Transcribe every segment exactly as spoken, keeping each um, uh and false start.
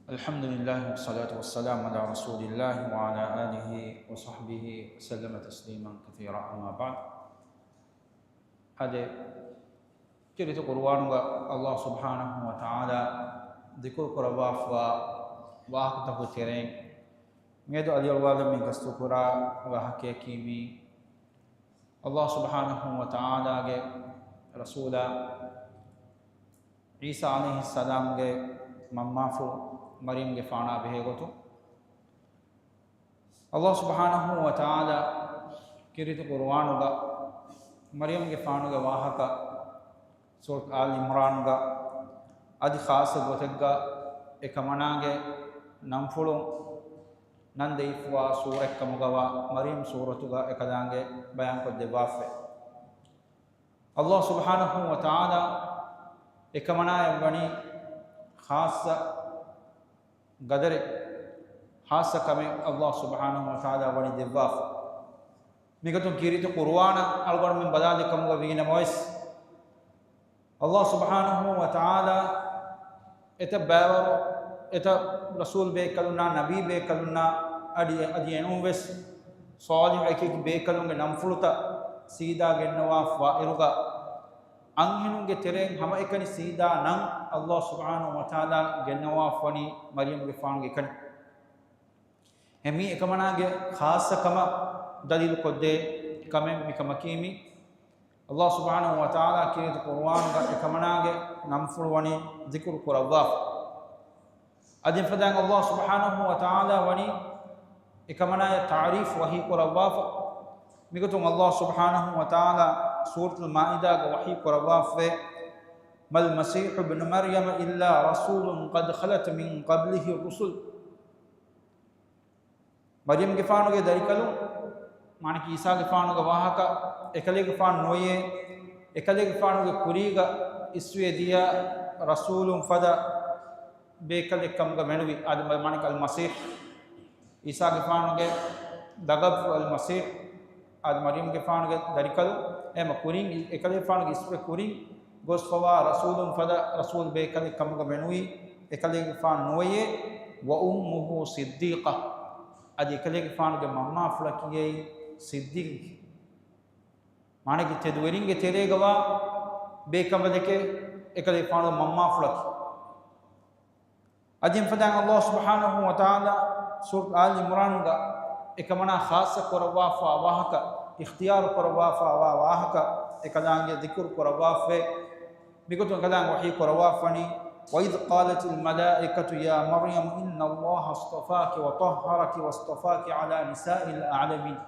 الحمد لله والصلاة والسلام على رسول الله وعلى آله وصحبه وسلم تسليما كثيرا، أما بعد. އާދެ، ކީރިތި ޤުރުއާނުގަ ﷲ ސުބްޙާނަހޫ ވަތަޢާލާ ޛިކުރު ކުރައްވާފައިވާ ވާހަކަތަކުގެ ތެރެއިން މިއަދު އަލިއަޅުވާލަން މި ގަސްތުކުރާ ވާހަކަޔަކީ މި ﷲ ސުބްޙާނަހޫ ވަތަޢާލާގެ ރަސޫލާ ޢީސާ ޢަލައިހިއްސަލާމްގެ މަންމާފުޅު މަރްޔަމްގެފާނާ ބެހޭގޮތުން. ﷲ ސުބްޙާނަހޫ ވަތަޢާލާ ކީރިތި ޤުރުއާނުގަ މަރްޔަމްގެފާނުގެ ވާހަކަ ސޫރަތު އާލް ޢިމްރާންގަ އަދި ޚާއްޞަ ގޮތެއްގަ އެކަމަނާގެ ނަންފުޅުން ނަން ދެއްވާ ސޫރަތްކަމުގަވާ މަރްޔަމް ސޫރަތުގަ އެކަލާނގެ ބަޔާންކޮށްދެއްވާފައި. ﷲ ސުބްޙާނަހޫ ވަތަޢާލާ އެކަމަނާޔަށް ވަނީ ޚާއްޞަ ގަދަރެއް، ޚާއްޞަ ކަމެއް ﷲ ސުބްޙާނަހޫ ވަތަޢާލާ ވަނީ ދެއްވާފަ. މިގޮތުން ކީރިތި ޤުރުއާނަށް އަޅުގަނޑުމެން ބަލާލި ކަމުގަ ވީނަމަވެސް، ﷲ ސުބްޙާނަހޫ ވަތަޢާލާ އެތައް ބައިވަރު، އެތައް ރަސޫލް ބޭކަލުންނާ، ނަބީ ބޭކަލުންނާ އަދި، އަދި އެނޫންވެސް ޞާލިޙު އެކި އެކި ބޭކަލުންގެ ނަންފުޅުތައް ސީދާ ގެންނަވާފައިވާއިރުގަ، އަންހެނުންގެ ތެރެއިން ހަމައެކަނި ސީދާ ނަން ﷲ ސުބްޙާނަހޫ ވަތަޢާލާ ގެންނަވާފަވަނީ މަރްޔަމްގެފާނުގެ އެކަނި. އެ މީ އެކަމަނާގެ ޚާއްޞަ ކަމަށް ދަލީލުކޮށްދޭ ކަމެއް މިކަމަކީ މީ. ﷲ ސުބްޙާނަހޫ ވަތަޢާލާ ކީރިތި ޤުރުއާނުގަ އެކަމަނާގެ ނަންފުޅު ވަނީ ޛިކުރު ކުރައްވާފަ. އަދި އެފަދައިން ﷲ ސުބްޙާނަހޫ ވަތަޢާލާ ވަނީ އެކަމަނާޔަށް ތަޢުރީފު ވަޙީ ކުރައްވާފަ. މިގޮތުން ﷲ ސުބްޙާނަހޫ ވަތަޢާލާ ސޫރަތުލް މާއިދާގަ ވަޙީ ކުރައްވާފައި، ما المسيح ابن مريم إلا رسول قد خلت من قبله الرسل. މަރްޔަމްގެފާނުގެ ދަރިކަލުން، މާނަކީ ޢީސާގެފާނުގެ ވާހަކަ، އެކަލޭގެފާނު ނުވެޔޭ، އެކަލޭގެފާނުގެ ކުރީގަ އިސްވެ ދިޔަ ރަސޫލުން ފަދަ ބޭކަލެއް ކަމުގަ މެނުވި، އާދެ، މާނަކީ އަލްމަސީޙް. ޢީސާގެފާނުގެ ލަޤަބު އަލްމަސީޙް. އާދެ، މަރްޔަމްގެފާނުގެ ދަރިކަލުން، އެހެމަ ކުރިން، އެކަލޭގެފާނުގެ އިސްވެ ކުރިން ގޮސްފަވާ ރަސޫލުން ފަދަ ރަސޫލު ބޭކަލެއް ކަމުގަ މެނުވީ، އެކަލޭގެފާނު ނުވެޔޭ، وأمه صديقة. އަދި އެކަލޭގެފާނުގެ މަންމާފުޅަކީ ސިއްދީޤް. މާނަކީ ތެދުވެރިންގެ ތެރޭގަވާ ބޭކަނބަލެކޭ އެކަލޭގެފާނުގެ މަންމާފުޅަކީ. އަދި އެފަދައިން ﷲ ސުބްޙާނަހޫ ވަތަޢާލާ ސޫރަތު އާލް ޢިމްރާނުގަ އެކަމަނާ ޚާއްޞަ ކުރައްވާފައިވާ ވާހަކަ، އިޚްތިޔާރު ކުރައްވާފައިވާ ވާހަކަ އެކަލާނގެ ޛިކުރު ކުރައްވާފައި. މިގޮތުން އެކަލާނގެ ވަޙީ ކުރައްވާފަވަނީ، وإذ قالت الملائكة يا مريم إن الله اصطفاك وطهرك واصطفاك على نساء العالمين.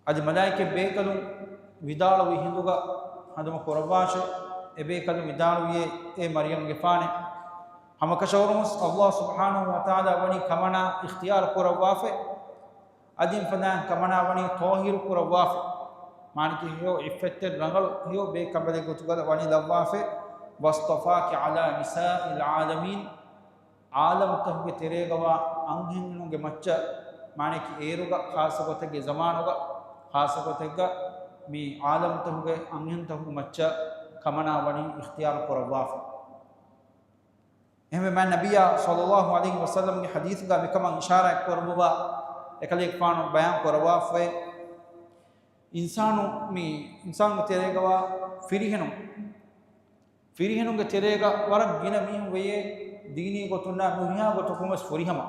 އަދި މަލާއިކަ ބޭކަލުން ވިދާޅުވި ހިނދުގަ ހަނދުމަ ކުރައްވާށޭ، އެ ބޭކަލުން ވިދާޅުވިއޭ، އޭ މަރްޔަމްގެފާނޭ، ހަމަކަށަވަރުން ވެސް ﷲ ސުބްޙާނަހޫ ވަތަޢާލާ ވަނީ ކަމަނާ އިޚްތިޔާރު ކުރައްވާފައި. އަދި އެފަދައިން ކަމަނާ ވަނީ ޠާހިރު ކުރައްވާފަ. މާނަކީ ހެޔޮ ޢިއްފަތްތެރި ރަނގަޅު ހެޔޮ ބޭކަނބަލެއް ގޮތުގަ ވަނީ ލައްވާފަ. واصطفاك على نساء العالمين. ޢާލަމްތަކުގެ ތެރޭގަވާ އަންހެނުންގެ މައްޗަށް، މާނަކީ އޭރުގަ ޚާއްޞަ ގޮތެއްގެ ޒަމާނުގަ، ޚާއްޞަ ގޮތެއްގަ މި ޢާލަމްތަކުގެ އަންހެންތަކުގެ މައްޗަށް ކަމަނާ ވަނީ އިޚްތިޔާރު ކުރައްވާފަ. އެހެންވެ، މާތް ނަބިއްޔާ ޞައްލައްލާހު ޢަލައިހި ވަސައްލަމްގެ ޙަދީޘްގަ މިކަމަށް އިޝާރާތް ކުރައްވަވާ، އެކަލޭގެފާނު ބަޔާން ކުރައްވާފައި، އިންސާނު، މި އިންސާނުގެ ތެރޭގަވާ ފިރިހެނުން، ފިރިހެނުންގެ ތެރޭގަ ވަރަށް ގިނަ މީހުން ވެޔޭ، ދީނީ ގޮތުންނާ ނުހިޔާ ގޮތަކުން ވެސް ފުރިހަމަ.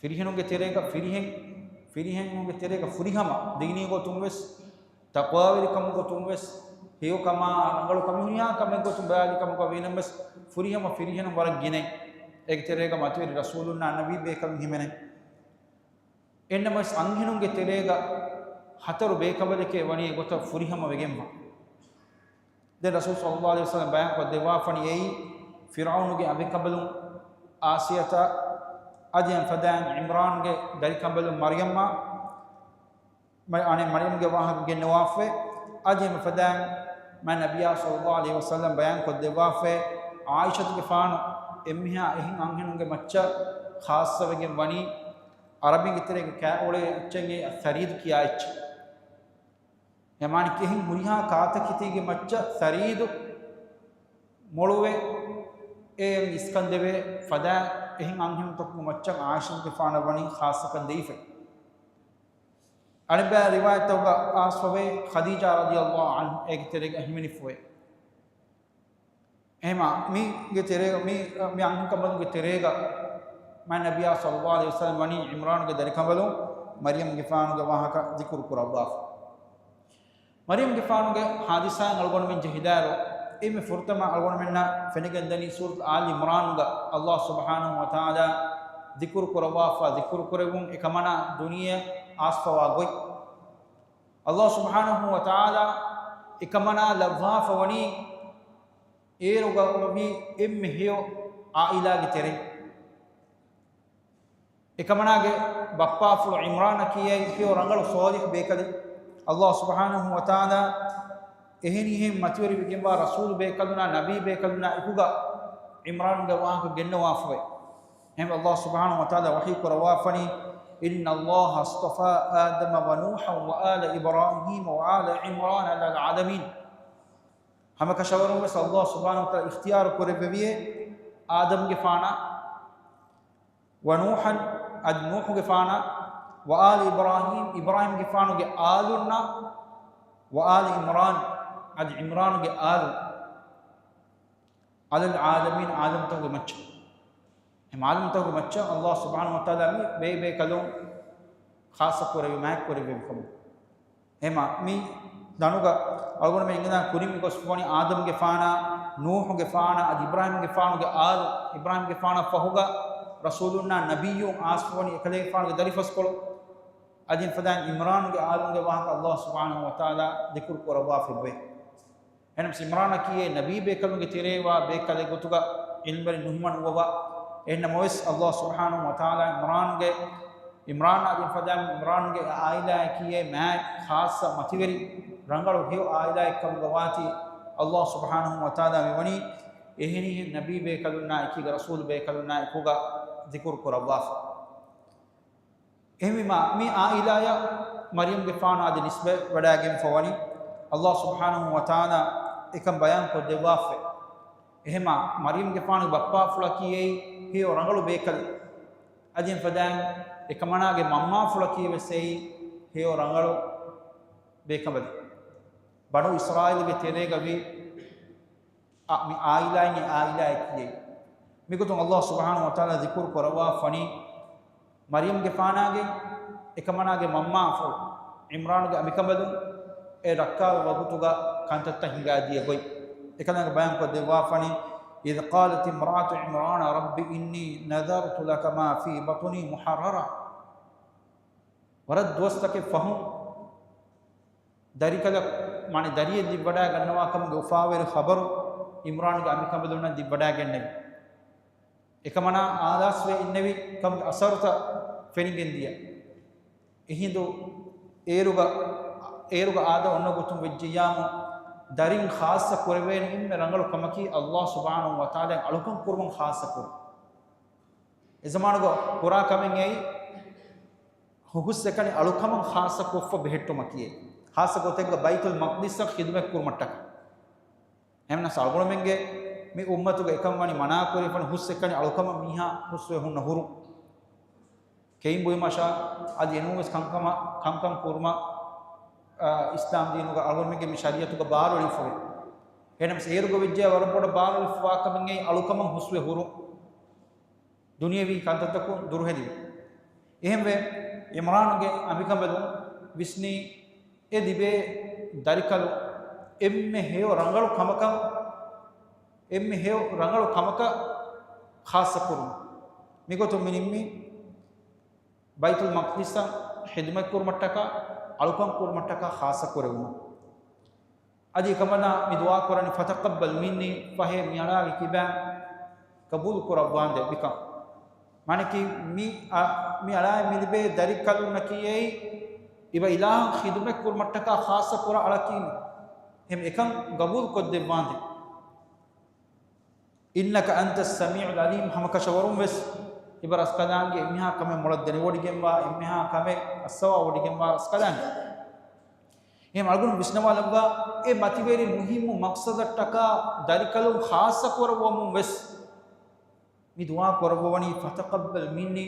ފިރިހެނުންގެ ތެރޭގަ ފިރިހެން، ފިރިހެނުންގެ ތެރޭގަ ފުރިހަމަ، ދީނީ ގޮތުން ވެސް، ތަޤްވާވެރިކަމުގެ ގޮތުން ވެސް، ހެޔޮކަމާ، ރަނގަޅު ކަމެއް، ހުރިހާ ކަމެއް ގޮތުން ބަލާލި ކަމުގަ ވީނަމަވެސް، ފުރިހަމަ ފިރިހެނުން ވަރަށް ގިނައި. އޭގެ ތެރޭގަ މަތިވެރި ރަސޫލުންނާ ނަބީ ބޭކަލުން ހިމެނޭ. އެހެންނަމަވެސް، އަންހެނުންގެ ތެރޭގަ ހަތަރު ބޭކަނބަލެކޭ ވަނީ އެގޮތަށް ފުރިހަމަ ވެގެންވާ. ދެން ރަސޫލު ޞައްލައްލާހު ޢަލައިހި ވަސައްލަމް ބަޔާން ކޮށްދެއްވާފަނި އެއީ، ފިރްޢައުނުގެ އަނބިކަނބަލުން އާސިޔަތާ، އަދި އެފަދައިން ޢިމްރާންގެ ދަރިކަނބަލުން މަރްޔަމާ، މަ-، އަނެއް މަރްޔަމްގެ ވާހަކަ ގެންނަވާފައި، އަދި އެފަދައިން މާތް ނަބިއްޔާ ޞައްލައްލާހު ޢަލައިހި ވަސައްލަމް ބަޔާން ކޮށްދެއްވާފައި، ޢާއިޝަތުގެފާނު އެންމެހާ އެހެން އަންހެނުންގެ މައްޗަށް ޚާއްޞަވެގެން ވަނީ، ޢަރަބިންގެ ތެރޭގަ ކާ އުޅޭ އެއްޗެއް އެއީ އައްސަރީދު ކިޔާ އެއްޗެއް. އެ މާނަކީ އެހެން ހުރިހާ ކާތަކެތީގެ މައްޗަށް ސަރީދު މޮޅުވެ، އެ އިސްކަން ދެވޭ ފަދަ އެހެން އަންހެނުންތަކުގެ މައްޗަށް ޢާއިޝަތުގެފާނަށް ވަނީ ޚާއްޞަކަން ދެވިފައި. އަނެއްބައި ރިވާޔަތްތަކުގަ އައިސްފަވޭ، ޚަދީޖާ ރަޟިޔަﷲ ޢަންހާ އޭގެ ތެރޭގަ ހިމެނިފަވޭ. އެހެމާ، މީގެ ތެރޭ، މީ، މި އަންހެންކަނބަލުންގެ ތެރޭގަ މާތް ނަބިއްޔާ ޞައްލަﷲ ޢަލައިހި ވަސައްލަމަ ވަނީ ޢިމްރާނުގެ ދަރިކަނބަލުން މަރްޔަމްގެފާނުގެ ވާހަކަ ޛިކުރު ކުރައްވާފަ. މަރްޔަމްގެފާނުގެ ޙާދިސާއިން އަޅުގަނޑުމެން ޖެހިދާއިރު، އެންމެ ފުރަތަމަ އަޅުގަނޑުމެންނަށް ފެނިގެންދަނީ ސޫރަތުލް އާލި ޢިމްރާންގަ ﷲ ސުބްޙާނަހޫ ވަތަޢާލާ ޛިކުރު ކުރައްވާފަ، ޛިކުރު ކުރެއްވުން އެކަމަނާ ދުނިޔެއަށް އައިސްފަވާ ގޮތް. ﷲ ސުބްޙާނަހޫ ވަތަޢާލާ އެކަމަނާ ލައްވާފަ ވަނީ އޭރުގަ އޮވި އެންމެ ހެޔޮ ޢާއިލާގެ ތެރެއިން. އެކަމަނާގެ ބައްޕާފުޅު ޢިމްރާނަކީ އެ ހެޔޮ ރަނގަޅު ޞާލިޙު ބޭކަލެއް. ﷲ ސުބްޙާނަހޫ ވަތަޢާލާ އެހެނިހެން މަތިވެރިވެގެންވާ ރަސޫލު ބޭކަލުންނާ ނަބީ ބޭކަލުންނާ އެކުގަ ޢިމްރާނުގެ ވާހަކަ ގެންނަވާފަވޭ. އެހެން ﷲ ސުބްޙާނަހޫ ވަތަޢާލާ ވަޙީ ކުރައްވާފަނީ، إن الله اصطفى آدم ونوحا وآل إبراهيم وآل عمران على العالمين. ހަމަކަށަވަރުން ވެސް ﷲ ސުބްޙާނަހޫ ވަތަޢާލާ އިޚްތިޔާރު ކުރެއްވެވިއޭ އާދަމްގެފާނާ، ވަނޫޙަން، އަދި ނޫޙުގެފާނާ، ވައާލި އިބްރާހީމް، އިބްރާހީމްގެފާނުގެ އާލުންނާ، ވައާލި ޢިމްރާން، އަދި ޢިމްރާނުގެ އާލުން، ޢަލަލް ޢާލަމީން، ޢާލަމްތަކުގެ މައްޗަށް. އެ ޢާލަމްތަކުގެ މައްޗަށް ﷲ ސުބްޙާނަހޫ ވަތަޢާލާ މި ބޭބޭކަލުން ޚާއްޞަ ކުރެއްވި، މާތް ކުރެއްވި ކަމުން. އެހެމާ، މި ދަނޑުގަ އަޅުގަނޑުމެން އެނގިދާން ކުރިން މި ގޮސްފަވަނީ އާދަމްގެފާނާ، ނޫޙުގެފާނާ، އަދި އިބްރާހީމްގެފާނުގެ އާލު، އިބްރާހީމްގެފާނާ ފަހުގަ ރަސޫލުންނާ ނަބިއްޔުން އައިސްފަވަނީ އެކަލޭގެފާނުގެ ދަރިފަސްކޮޅު. އަދި އެފަދައިން ޢިމްރާނުގެ އާލުންގެ ވާހަކަ ﷲ ސުބްޙާނަހޫ ވަތަޢާލާ ޛިކުރު ކުރައްވާފައިވޭ. އެހެނަސް ޢިމްރާނަކީ އެ ނަބީ ބޭކަލުންގެ ތެރޭވާ ބޭކަލެއް ގޮތުގަ ޢިލްމުވެރިން ނުހިމަނުއްވަވާ. އެހެންނަމަވެސް ﷲ ސުބްޙާނަހޫ ވަތަޢާލާ ޢިމްރާނުގެ، ޢިމްރާން އަދި އެފަދައިން ޢިމްރާނުގެ އެ ޢާއިލާއަކީ އެ މާތް ޚާއްޞަ މަތިވެރި ރަނގަޅު ހެޔޮ ޢާއިލާއެއްކަމުގަ ވާތީ، ﷲ ސުބްޙާނަހޫ ވަތަޢާލާ މިވަނީ އެހެނިހެން ނަބީ ބޭކަލުންނާ އެކީގަ ރަސޫލު ބޭކަލުންނާ އެކުގަ ޛިކުރު ކުރައްވާފަ. އެހެންވީމާ، މި ޢާއިލާއަށް މަރްޔަމްގެފާނު އަދި ނިސްބަތް ވަޑައިގެންފަވަނީ، ﷲ ސުބްޙާނަހޫ ވަތަޢާލާ އެކަން ބަޔާން ކޮށްދެއްވާފައި. އެހެމާ، މަރްޔަމްގެފާނުގެ ބައްޕާފުޅަކީ އެއީ ހެޔޮ ރަނގަޅު ބޭކަލެއް. އަދި އެފަދައިން އެކަމަނާގެ މަންމާފުޅަކީ ވެސް އެއީ ހެޔޮ ރަނގަޅު ބޭކަނބަލެއް. ބަނޫ އިސްރާއީލުގެ ތެރޭގަ ވި އަ، މި ޢާއިލާއިން އެ ޢާއިލާއެއް ކިޔޭ. މިގޮތުން ﷲ ސުބްޙާނަހޫ ވަތަޢާލާ ޛިކުރު ކުރައްވާފަނީ، މަރްޔަމްގެފާނާގެ އެކަމަނާގެ މަންމާފުޅު ޢިމްރާނުގެ އަނބިކަނބަލުން އެ ރައްކާވި ވަގުތުގަ ކަންތައްތައް ހިނގާދިޔަ ގޮތް. އެކަލާނގެ ބަޔާން ކޮށްދެއްވާފަނީ، إذ قالت امرأة عمران رب إني نذرت لك ما في بطني محررا. ވަރަށް ދުވަސްތަކެއް ފަހުން ދަރިކަލަ، މާނަ ދަރިއެއް ދިއްވަޑައިގަންނަވާ ކަމުގެ އުފާވެރި ޚަބަރު ޢިމްރާނުގެ އަނބިކަނބަލުންނަށް ދިއްވަޑައިގެންނެވި. އެކަމަނާ އާލާސްވެ އިންނެވި ކަމުގެ އަސަރުތައް ފެނިގެންދިޔަ. އެހިނދު އޭރުގަ، އޭރުގަ އާދަ އޮންނަ ގޮތުން ވެއްޖެއްޔާމު، ދަރިން ޚާއްޞަ ކުރެވޭނެ އެންމެ ރަނގަޅު ކަމަކީ ﷲ ސުބްޙާނަހޫ ވަތަޢާލާ އަޅުކަން ކުރުމުން ޚާއްޞަ ކުރުން. އެ ޒަމާނުގަ ކުރާ ކަމެއް އެއީ، ހުސްއެކަނި އަޅުކަމަށް ޚާއްޞަ ކޮށްފަ ބެހެއްޓުމަކީ. ޚާއްޞަ ގޮތެއްގަ ބައިތުލް މަޤްދިސަށް ޚިދުމަތް ކުރުމަށްޓަކަ. އެހެނަސް އަޅުގަނޑުމެންގެ މި އުއްމަތުގަ އެކަން ވަނީ މަނާ ކުރެވިފަނި ހުސްއެކަނި އަޅުކަމަށް މީހާ ހުސްވެ ހުންނަ ހުރުން. ކެއިން ބުއިމަށާ އަދި އެނޫންވެސް ކަންކަމަށް، ކަންކަން ކުރުމަށް، އާ، އިސްލާމް ދީނުގަ އަޅުގަނޑުމެންގެ މި ޝަރީޢަތުގަ ބާރު އެޅިފަވޭ. އެހެނަސް އޭރުގަ ވެއްޖެ ވަރަށް ބޮޑަށް ބާރު އެޅިފަވާ ކަމެއް އެއީ އަޅުކަމަށް ހުސްވެ ހުރުން. ދުނިޔެވީ ކަންތައްތަކުން ދުރުހެލިވެ. އެހެންވެ، ޢިމްރާނުގެ އަނބިކަނބަލުން ވިސްނީ އެ ލިބޭ ދަރިކަލު އެންމެ ހެޔޮ ރަނގަޅު ކަމަކަށް، އެންމެ ހެޔޮ ރަނގަޅު ކަމަކަށް ޚާއްޞަ ކުރުން. މިގޮތުން މި ނިންމީ ބައިތުލް މަޤްދިސަށް ޚިދުމަތް ކުރުމަށްޓަކާ، އަޅުކަން ކުރުމަށްޓަކާ ޚާއްޞަ ކުރެވުމަށް. އަދި އެކަމަނާ މި ދުޢާ ކުރަނީ، ފަތަޤައްބަލް މިންނީ، ފަހެ މި އަޅާގެ ކިބައިން ޤަބޫލު ކުރައްވާނދޭ މިކަން. މާނައަކީ މި އަ، މި އަޅާއަށް މި ލިބޭ ދަރިކަލުންނަކީ އެއީ އިބަ އިލާހަށް ޚިދުމަތް ކުރުމަށްޓަކާ ޚާއްޞަ ކުރާ އަޅަކީ. އެހެން އެކަން ޤަބޫލު ކޮށްދެއްވާނދޭ. إنك أنت السميع العليم، ހަމަކަށަވަރުން ވެސް އިބަ ރަސްކަލާނގެ އެންމެހާ ކަމެއް މޮޅަށް ދެނެވޮޑިގެންވާ، އެންމެހާ ކަމެއް އައްސަވާ ވޮޑިގެންވާ ރަސްކަލާނގެ. އެހެން އަޅުގަނޑު ވިސްނަވާލައްވާ، އެ މަތިވެރި މުހިއްމު މަޤްޞަދަށްޓަކާ ދަރިކަލުން ޚާއްޞަ ކުރައްވަމުން ވެސް، މި ދުޢާ ކުރައްވަވަނީ، ފަތަޤައްބަލް މިންނީ،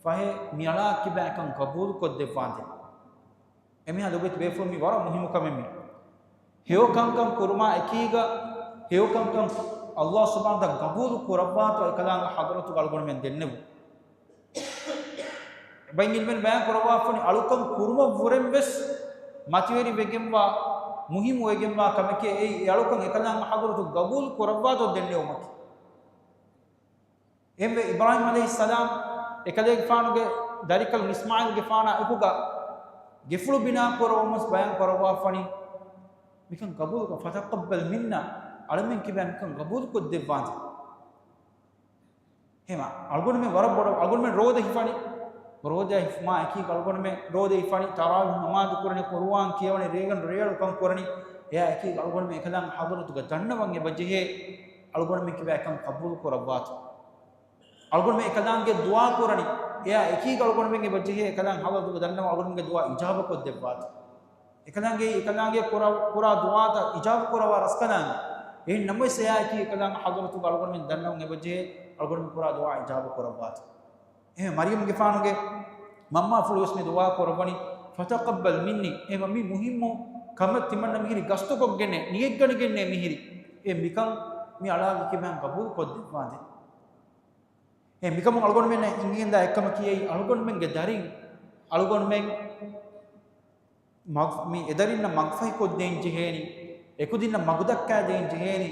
ފަހެ މި އަޅާ ކިބައިކަން ގަބޫލު ކޮށްދެއްވާނދޭ. އެމީހާ ލޮބުވެތި ބޭފުޅުން، މި ވަރަށް މުހިއްމު ކަމެއް މީ. ހެޔޮ ކަންކަން ކުރުމާ އެކީގަ، ހެޔޮ ކަންކަން ﷲ ސުބްޙާނަހޫ ވަތަޢާލާ ގަބޫލު ކުރައްވާތޯ އެކަލާނގެ ޙަޟްރަތުގަ އަޅުގަނޑުމެން ދެންނެވުން. ބައެއް ޢިލްމުވެރިން ބަޔާން ކުރައްވާފަނީ، އަޅުކަން ކުރުމަށްވުރެން ވެސް މަތިވެރިވެގެންވާ، މުހިއްމުވެގެންވާ ކަމެކޭ އެއީ، އެ އަޅުކަން އެކަލާނގެ ޙަޟްރަތު ގަބޫލު ކުރައްވާތޯ ދެންނެވުމަކީ. އެހެންވެ، އިބްރާހީމް ޢަލައިހިއްސަލާމް އެކަލޭގެފާނުގެ ދަރިކަލުން އިސްމާޢީލްގެފާނާ އެކުގަ ގެފުޅު ބިނާ ކުރައްވަމުން ބަޔާން ކުރައްވާފަނީ، މިކަން ގަބޫލުކޮށް، ފަތަޤައްބަލް މިންނާ، އަޅަމެން ކިބައިން މިކަން ގަބޫލުކޮށްދެއްވާނދޭ. ހެމަ، އަޅުގަނޑުމެން ވަރަށް ބޮޑަށް، އަޅުގަނޑުމެން ރޯދަ ހިފަނީ. ރޯދަ ހިފުމާ އެކީ އަޅުގަނޑުމެން ރޯދަ ހިފަނީ، ތަރާވީޙް ނަމާދު ކުރަނީ، ޤުރުއާން ކިޔަވަނީ، ރޭގަނޑު ރޭއަޅުކަން ކުރަނީ. އެއާ އެކީ އަޅުގަނޑުމެން އެކަލާނގެ ޙަޟްރަތުގަ ދަންނަވަން އެބަޖެހޭ، އަޅުގަނޑުމެން ކިބައިކަން ޤަބޫލު ކުރައްވާތޯ. އަޅުގަނޑުމެން އެކަލާނގެ ދުޢާ ކުރަނީ، އެއާ އެކީގަ އަޅުގަނޑުމެން އެބަޖެހޭ އެކަލާނގެ ޙަޟްރަތުގަ ދަންނަވަން އަޅުގަނޑުމެންގެ ދުޢާ އިޖާބަ ކޮށްދެއްވާތޯ. އެކަލާނގެ، އެކަލާނގެ ކުރާ، ކުރާ ދުޢާތައް އިޖާބަ ކުރައްވާ ރަސްކަލާނގެ. އެހެން ނަމަވެސް އެއާ އެކީ އެކަލާނގެ ޙަޟްރަތުގަ އަޅުގަނޑުމެން ދަންނަވަން އެބަޖެހޭ އަޅުގަނޑުމެން ކުރާ ދުޢާ އިޖާބަ ކުރައްވާތޯ. އެހެން މަރްޔަމްގެފާނުގެ މަންމާފުޅު ވެސް މި ދުޢާ ކުރައްވަނީ، ފަތަޤައްބަލް މިންނީ. އެ މި މުހިއްމު ކަމެއް ތިމަންނަ މިހިރީ ގަސްތުކޮށްގެންނޭ، ނިޔަތްގަނެގެންނޭ މިހިރީ. އެ މިކަން މި އަޅާގެ ކިބައިން ގަބޫލު ކޮށްދެއްވާނދޭ. އެ މިކަމުން އަޅުގަނޑުމެންނަށް އިނގިގެންދާ އެއްކަމަކީ އެއީ އަޅުގަނޑުމެންގެ ދަރިން، އަޅުގަނޑުމެން މަގް-، މި އެދަރިންނަށް މަގްފަހިކޮށްދޭން ޖެހޭނީ، އެކުދިންނަށް މަގުދައްކާދޭން ޖެހޭނީ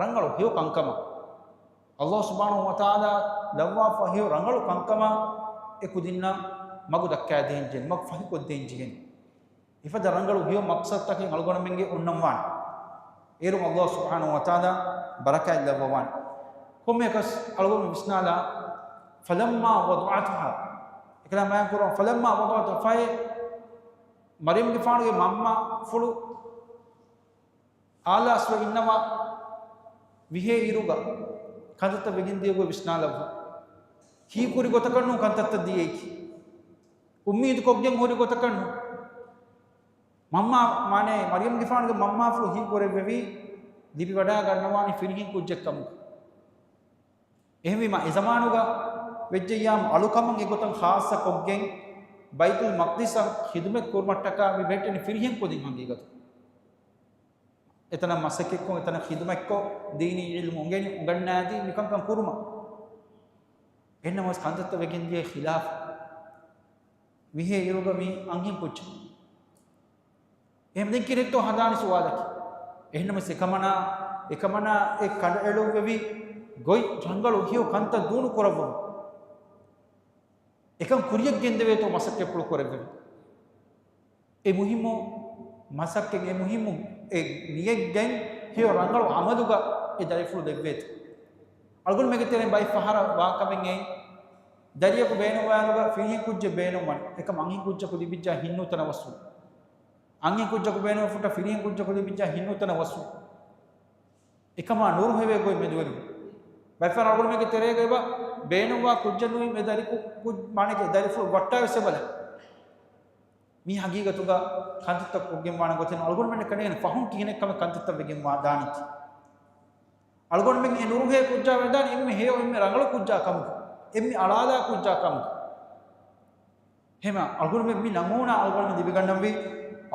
ރަނގަޅު ހެޔޮ ކަންކަމަށް. ﷲ ސުބްޙާނަހޫ ވަތަޢާލާ ލައްވާފަ ހެޔޮ ރަނގަޅު ކަންކަމަށް އެކުދިންނަށް މަގުދައްކާދޭން ޖެހޭނީ، މަގުފަހިކޮށްދޭން ޖެހޭނީ. އެފަދަ ރަނގަޅު ހެޔޮ މަޤްޞަދުތަކެއް އަޅުގަނޑުމެންގެ އޮންނަންވާނެ. އޭރު ﷲ ސުބްޙާނަހޫ ވަތަޢާލާ ބަރަކާތް ލައްވަވާނެ. ކޮންމެއަކަސް އަޅުގަނޑު ވިސްނާލާ، فلما وضعتها، އެކަލާ ބަޔާން ކުރަން، فلما وضعتها، ފަހެ މަރްޔަމްގެފާނުގެ މަންމާފުޅު އާލާސްވެ އިންނަވާ ވިހޭ އިރުގަ ކަންތައްތައް ވެގެން ދިޔަ ގޮތް ވިސްނާލައްވާ. ހީކުރި ގޮތަކަށް ނޫން ކަންތައްތައް ދިޔައީކީ. އުއްމީދު ކޮށްގެން ހުރި ގޮތަކަށް ނޫން. މަންމާ، މާނައީ މަރްޔަމްގެފާނުގެ މަންމާފުޅު ހީކުރެއްވެވީ، ލިބިވަޑައިގަންނަވާނީ ފިރިހެން ކުއްޖެއްކަމުގަ. އެހެންވީމާ، އެ ޒަމާނުގަ ވެއްޖެއްޔާމު އަޅުކަމުން އެގޮތަށް ޚާއްޞަ ކޮށްގެން، ބައިތުލް މަޤްދިސަށް ޚިދުމަތް ކުރުމަށްޓަކާ މި ބެހެއްޓެނީ ފިރިހެން ކުދިން ހަގީގަތު. އެތަނަށް މަސައްކަތްކޮށް، އެތަނަށް ޚިދުމަތްކޮށް، ދީނީ ޢިލްމު އުނގެނި، އުނގަންނާދީ މިކަންކަން ކުރުމަށް. އެހެންނަމަވެސް ކަންތައްތައް ވެގެންދިޔަ ޚިލާފު. ވިހޭ އިރުގަ މީ އަންހެން ކުއްޖެއް. އެހެން ދެން ކިހިނެއްތޯ ހަދާނީ ސުވާލަކީ. އެހެންނަމަވެސް އެކަމަނާ، އެކަމަނާ އެ ކަނޑައެޅުއްވެވި ގޮތް ރަނގަޅު ހެޔޮ ކަންތައް ދޫނު ކުރައްވަމުން. އެކަން ކުރިޔަށް ގެންދެވޭތޯ މަސައްކަތްޕުޅު ކުރެއްވެވި. އެ މުހިއްމު މަސައްކަތް، އެ މުހިއްމު އެ ނިޔަތްގައި ހެޔޮ ރަނގަޅު ޢަމަލުގަ އެ ދަރިފުޅު ދެއްވޭތޯ. އަޅުގަނޑުމެންގެ ތެރެއިން ބައެއް ފަހަރަށް ވާކަމެއް އެއީ، ދަރިޔަކު ބޭނުންވާއިރުގަ ފިރިހެން ކުއްޖެއް ބޭނުންވަން، އެކަމަށް އަންހެން ކުއްޖަކު ލިބިއްޖާ ހިތްނުތަނަށް ވަސްވުން. އަންހެން ކުއްޖަކު ބޭނުންވުން ފުއްޓަ ފިރިހެން ކުއްޖަކު ލިބިއްޖާ ހިތްނުތަނަށް ވަސްވުން. އެކަމާ ނުރުހެވޭ ގޮތް މެދުވެރިވުން. ބައެއް ފަހަރަށް އަޅުގަނޑުމެންގެ ތެރޭގައި އެބަ ބޭނުންވާ ކުއްޖެއް ނުވީ މެ ދަރިކު-، ކު-، މާނައަކީ ދަރިފުޅު ވައްޓާވެސް އެބަލަ. މީ ހަގީގަތުގަ ކަންތައްތައް ކޮށްގެންވާނެ ގޮތެއް ނޫން. އަޅުގަނޑުމެންނަށް ކަނޑައިގެން ފަހުން ކިހިނެއްކަމެއް ކަންތައްތައް ވެގެންވާ ދާނީކީ. އަޅުގަނޑުމެން އެ ނުރުހޭ ކުއްޖާ ވެދާނެ އެންމެ ހެޔޮ، އެންމެ ރަނގަޅު ކުއްޖާ ކަމުގަ، އެންމެ އަޅާލާ ކުއްޖާ ކަމުގަ. ހެމަ އަޅުގަނޑުމެން މި ނަމޫނާ އަޅުގަނޑުމެން ލިބިގަންނަންވީ.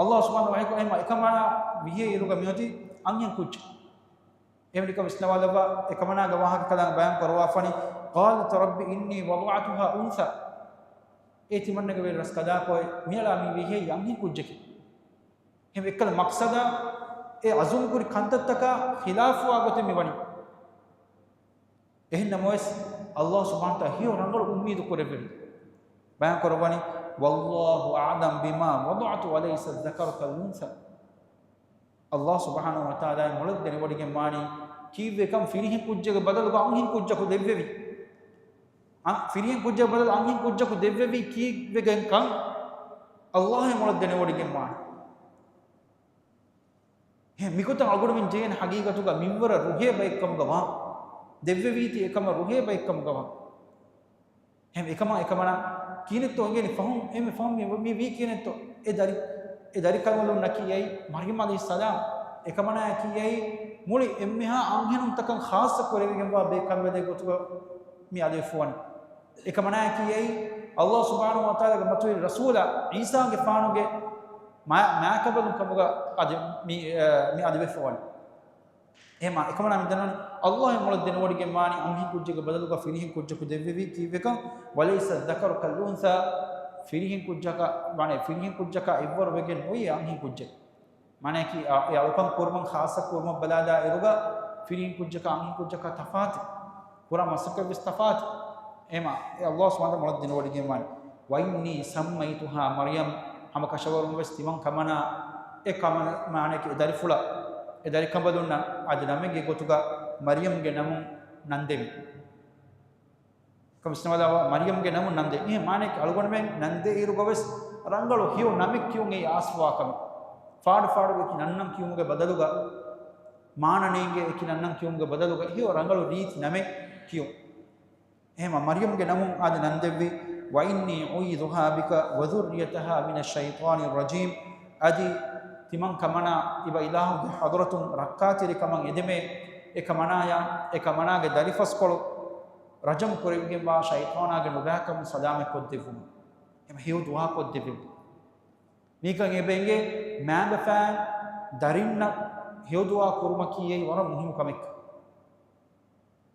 ﷲ ސުބްޙާނަހޫ ވަތަޢާލާ އެކަމާނާ ވިހޭ އިރުގަ މިއޮތީ އަންހެން ކުއްޖެއް. އެމަނިކަ ވިސްނަވާލައްވާ، އެކަމަނާގެ ވާހަކަ ކަލާނގެ ބަޔާން ކުރައްވާފަނީ، قالت رب إني وضعتها أنثى. އޭ ތިމަންނަގެ ވެރި ރަސްކަލާކޮއެ، މިއަޅާ މީ ވިހޭ އަންހެން ކުއްޖެކޭ. ހެމަ އެއްކަލަ މަޤްޞަދާ އެ އަޒުމް ކުރި ކަންތައްތަކާ ޚިލާފުވާ ގޮތެއް މި ވަނީ. އެހެން ނަމަވެސް، ﷲ ސުބްޙާނަހޫ ވަތަޢާލާ ހެޔޮ ރަނގަޅު އުއްމީދު ކުރެއްވެވި. ބަޔާން ކުރައްވަނީ، والله أعلم بما وضعت وليس الذكر كالأنثى. ﷲ ސުބްޙާނަހޫ ވަތަޢާލާ މޮޅަށް ދެނެވޮޑިގެންވާނީ، ކީއްވެކަން ފިރިހެން ކުއްޖެއްގެ ބަދަލުގަ އަންހެން ކުއްޖަކު ދެއްވެވި. އަ، ފިރިހެން ކުއްޖެއްގެ ބަދަލު އަންހެން ކުއްޖަކު ދެއްވެވީ ކީއްވެގެންކަން ﷲ މޮޅަށް ދެނެވޮޑިގެންވާނީ. ހެ، މިގޮތަށް އަޅުގަނޑުމެން ޖެހޭނެ ހަގީގަތުގަ މިންވަރަށް ރުހޭ ބައެއްކަމުގަ ވާން. ދެއްވެވީތީ އެކަމަށް ރުހޭ ބައެއްކަމުގަ ވާން. ހެ، އެކަމާ އެކަމަނާ ކިހިނެއްތޯ އެނގޭނީ ފަހުން، އެންމެ ފަހުން މި، މި ވީ ކިހިނެއްތޯ؟ އެ ދަރި، އެ ދަރިކަލުންނަކީ އެއީ މަރްޔަމް ޢަލައިހިއްސަލާމް. އެކަމަނާއަކީ އެއީ މުޅި އެންމެހާ އަންހެނުންތަކަށް ޚާއްޞަ ކުރެވިގެންވާ ބޭކަންވެލެއް ގޮތުގަ މި އަލިވެފަވަނީ. އެކަމަނާއަކީ އެއީ، ﷲ ސުބްޙާނަހޫ ވަތަޢާލާގެ މަތިވެރި ރަސޫލާ ޢީސާގެފާނުގެ މާ-، މާތްކަނބަލުން ކަމުގަ އަދި މި، އަ، މި އަލިވެފަވަނީ. އެހެމާ، އެކަމަނާ މި ދަންނަވަނީ، ﷲ އެ މޮޅަށް ދެނެވޮޑިގެންވާނީ އަންހެން ކުއްޖެއްގެ ބަދަލުގަ ފިރިހެން ކުއްޖަކު ދެއްވެވީ ކީއްވެކަން، وليس الذكر كالأنثى، ފިރިހެން ކުއްޖަކަށް ވާނެ، ފިރިހެން ކުއްޖަކާ އެއްވަރު ވެގެން އޮތް އަންހެން ކުއްޖެއް. މާނައަކީ، އާ، އެ އަޅުކަން ކުރުމަށް ޚާއްޞަ ކުރުމަށް ބަލާލާ އިރުގަ ފިރިހެން ކުއްޖަކާ އަންހެން ކުއްޖަކާ ތަފާތު، ކުރާ މަސައްކަތް ވެސް ތަފާތު. އެހެމާ، އެ ﷲ ސުބްޙާނަހޫ ވަތަޢާލާ މޮޅަށް ދެނެވޮޑިގެންވާނެ. وإني سميتها مريم، ހަމަ ކަށަވަރުން ވެސް ތިމަން ކަމަނާ، އެ ކަމަނާ، މާނައަކީ އެ ދަރިފުޅަށް، އެ ދަރިކަނބަލުންނަށް އަދި ނަމެއްގެ ގޮތުގަ މަރިޔަމްގެ ނަމުން ނަންދެވި. ކަމިސްނަވަލާ މަރިޔަމްގެ ނަމުން ނަންދެ. އެހެން މާނައަކީ އަޅުގަނޑުމެން ނަންދޭ އިރުގަވެސް ރަނގަޅު ހެޔޮ ނަމެއް ކިޔުން އެއީ އާސްފަވާ ކަމެއް. ފާޑު ފާޑުގަ އެކި ނަންނަން ކިޔުމުގެ ބަދަލުގަ، މާނަ ނޭނގޭ އެކި ނަންނަން ކިޔުމުގެ ބަދަލުގަ ހެޔޮ ރަނގަޅު ރީތި ނަމެއް ކިޔުން. އެހެމާ މަރިޔަމްގެ ނަމުން އަދި ނަންދެއްވި، وإني أعيذها بك وذريتها من الشيطان الرجيم. އަދި ތިމަން ކަމަނާ އިބަ އިލާހުގެ ޙަޟްރަތުން ރައްކާތެރިކަމަށް އެދެމޭ، އެ ކަމަނާޔާ، އެ ކަމަނާގެ ދަރިފަސްކޮޅު ރަޖަމް ކުރެވިގެންވާ ޝައިޠާނާގެ ނުބައިކަމުން ސަލާމަތްކޮށްދެއްވުމަށް. އެހެމަ ހެޔޮ ދުޢާ ކޮށްދެއްވެވި. މީކަން އެބަ އެނގޭ މާބަފައިން ދަރިންނަށް ހެޔޮ ދުޢާ ކުރުމަކީ އެއީ ވަރަށް މުހިއްމު ކަމެއް.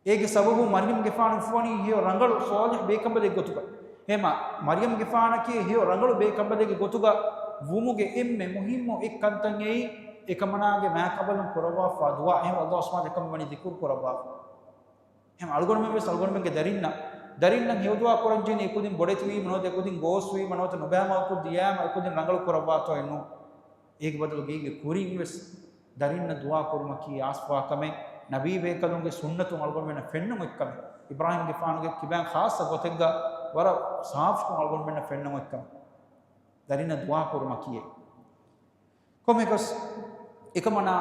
އޭގެ ސަބަބުން މަރިޔަމްގެފާނު ފުވަނީ ހެޔޮ ރަނގަޅު ޞާލިޙް ބޭކަނބަލެއް ގޮތުގަ. އެހެމަ މަރިޔަމްގެފާނަކީ ހެޔޮ ރަނގަޅު ބޭކަނބަލެއްގެ ގޮތުގަ ވުމުގެ އެންމެ މުހިއްމު އެއް ކަންތައް އެއީ އެކަމަނާގެ މާތްކަނބަލުން ކުރައްވާފާ ދުޢާ. އެހެން ﷲ ސުބްޙާނަހޫ ވަތަޢާލާ ވަނީ ޛިކުރު ކުރައްވާފަ. އެހެން އަޅުގަނޑުމެން ވެސް އަޅުގަނޑުމެންގެ ދަރިންނަށް، ދަރިންނަށް ހެޔޮ ދުޢާ ކުރަންޖެހޭނީ އެކުދިން ބޮޑެތިވީމަ ނުވަތަ އެކުދިން ގޯސްވީމަ ނުވަތަ ނުބައިމަގަކު ދިޔައިމަ އެކުދިން ރަނގަޅު ކުރައްވާތޯއެއް ނޫން. އޭގެ ބަދަލުގަ އޭގެ ކުރިން ވެސް ދަރިންނަށް ދުޢާ ކުރުމަކީ އާސްފަވާ ކަމެއް، ނަބީ ބޭކަލުންގެ ސުންނަތުން އަޅުގަނޑުމެންނަށް ފެންނަ އޮތް ކަމެއް. އިބްރާހީމްގެފާނުގެ ކިބައިން ޚާއްޞަ ގޮތެއްގަ ވަރަށް ސާފުކޮށް އަޅުގަނޑުމެންނަށް ފެންނަ އޮތް ކަމެއް. ދަރިންނަށް ދުޢާ ކުރުމަކީ. ކޮންމެއަކަސް އެކަމަނާ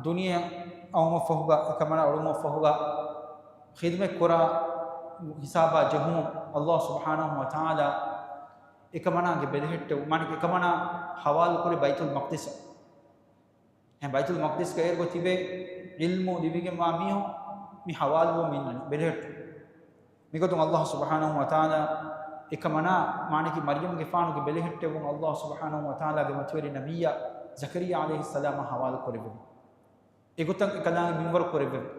ދުނިޔެއަށް އައުމަށްފަހުގަ، އެކަމަނާ އުޅުމަށްފަހުގަ ޚިދުމަތް ކުރާ ހިސާބާ ޖެހުމުން ﷲ ސުބްޙާނަހޫ ވަތަޢާލާ އެކަމަނާގެ ބެލެހެއްޓެވު-، މާނައަކީ އެކަމަނާ ހަވާލުކުރި ބައިތުލް މަޤްދިސަށް. އެ ބައިތުލް މަޤްދިސްގަ އޭރުގަ ތިބޭ ޢިލްމު ލިބިގެންވާ މީހުން މި ހަވާލުވުމުން އިންނަނީ ބެލެހެއްޓުން. މިގޮތުން ﷲ ސުބްޙާނަހޫ ވަތަޢާލާ އެކަމަނާ މާނައަކީ މަރްޔަމްގެފާނުގެ ބެލެހެއްޓެވުން ﷲ ސުބްޙާނަހޫ ވަތަޢާލާގެ މަތިވެރި ނަބިއްޔާ ޒަކަރިއްޔާ ޢަލައިހިއްސަލާމަށް ހަވާލު ކުރެއްވި. އެގޮތަށް އެކަލާނގެ މިންވަރު ކުރެއްވެވި.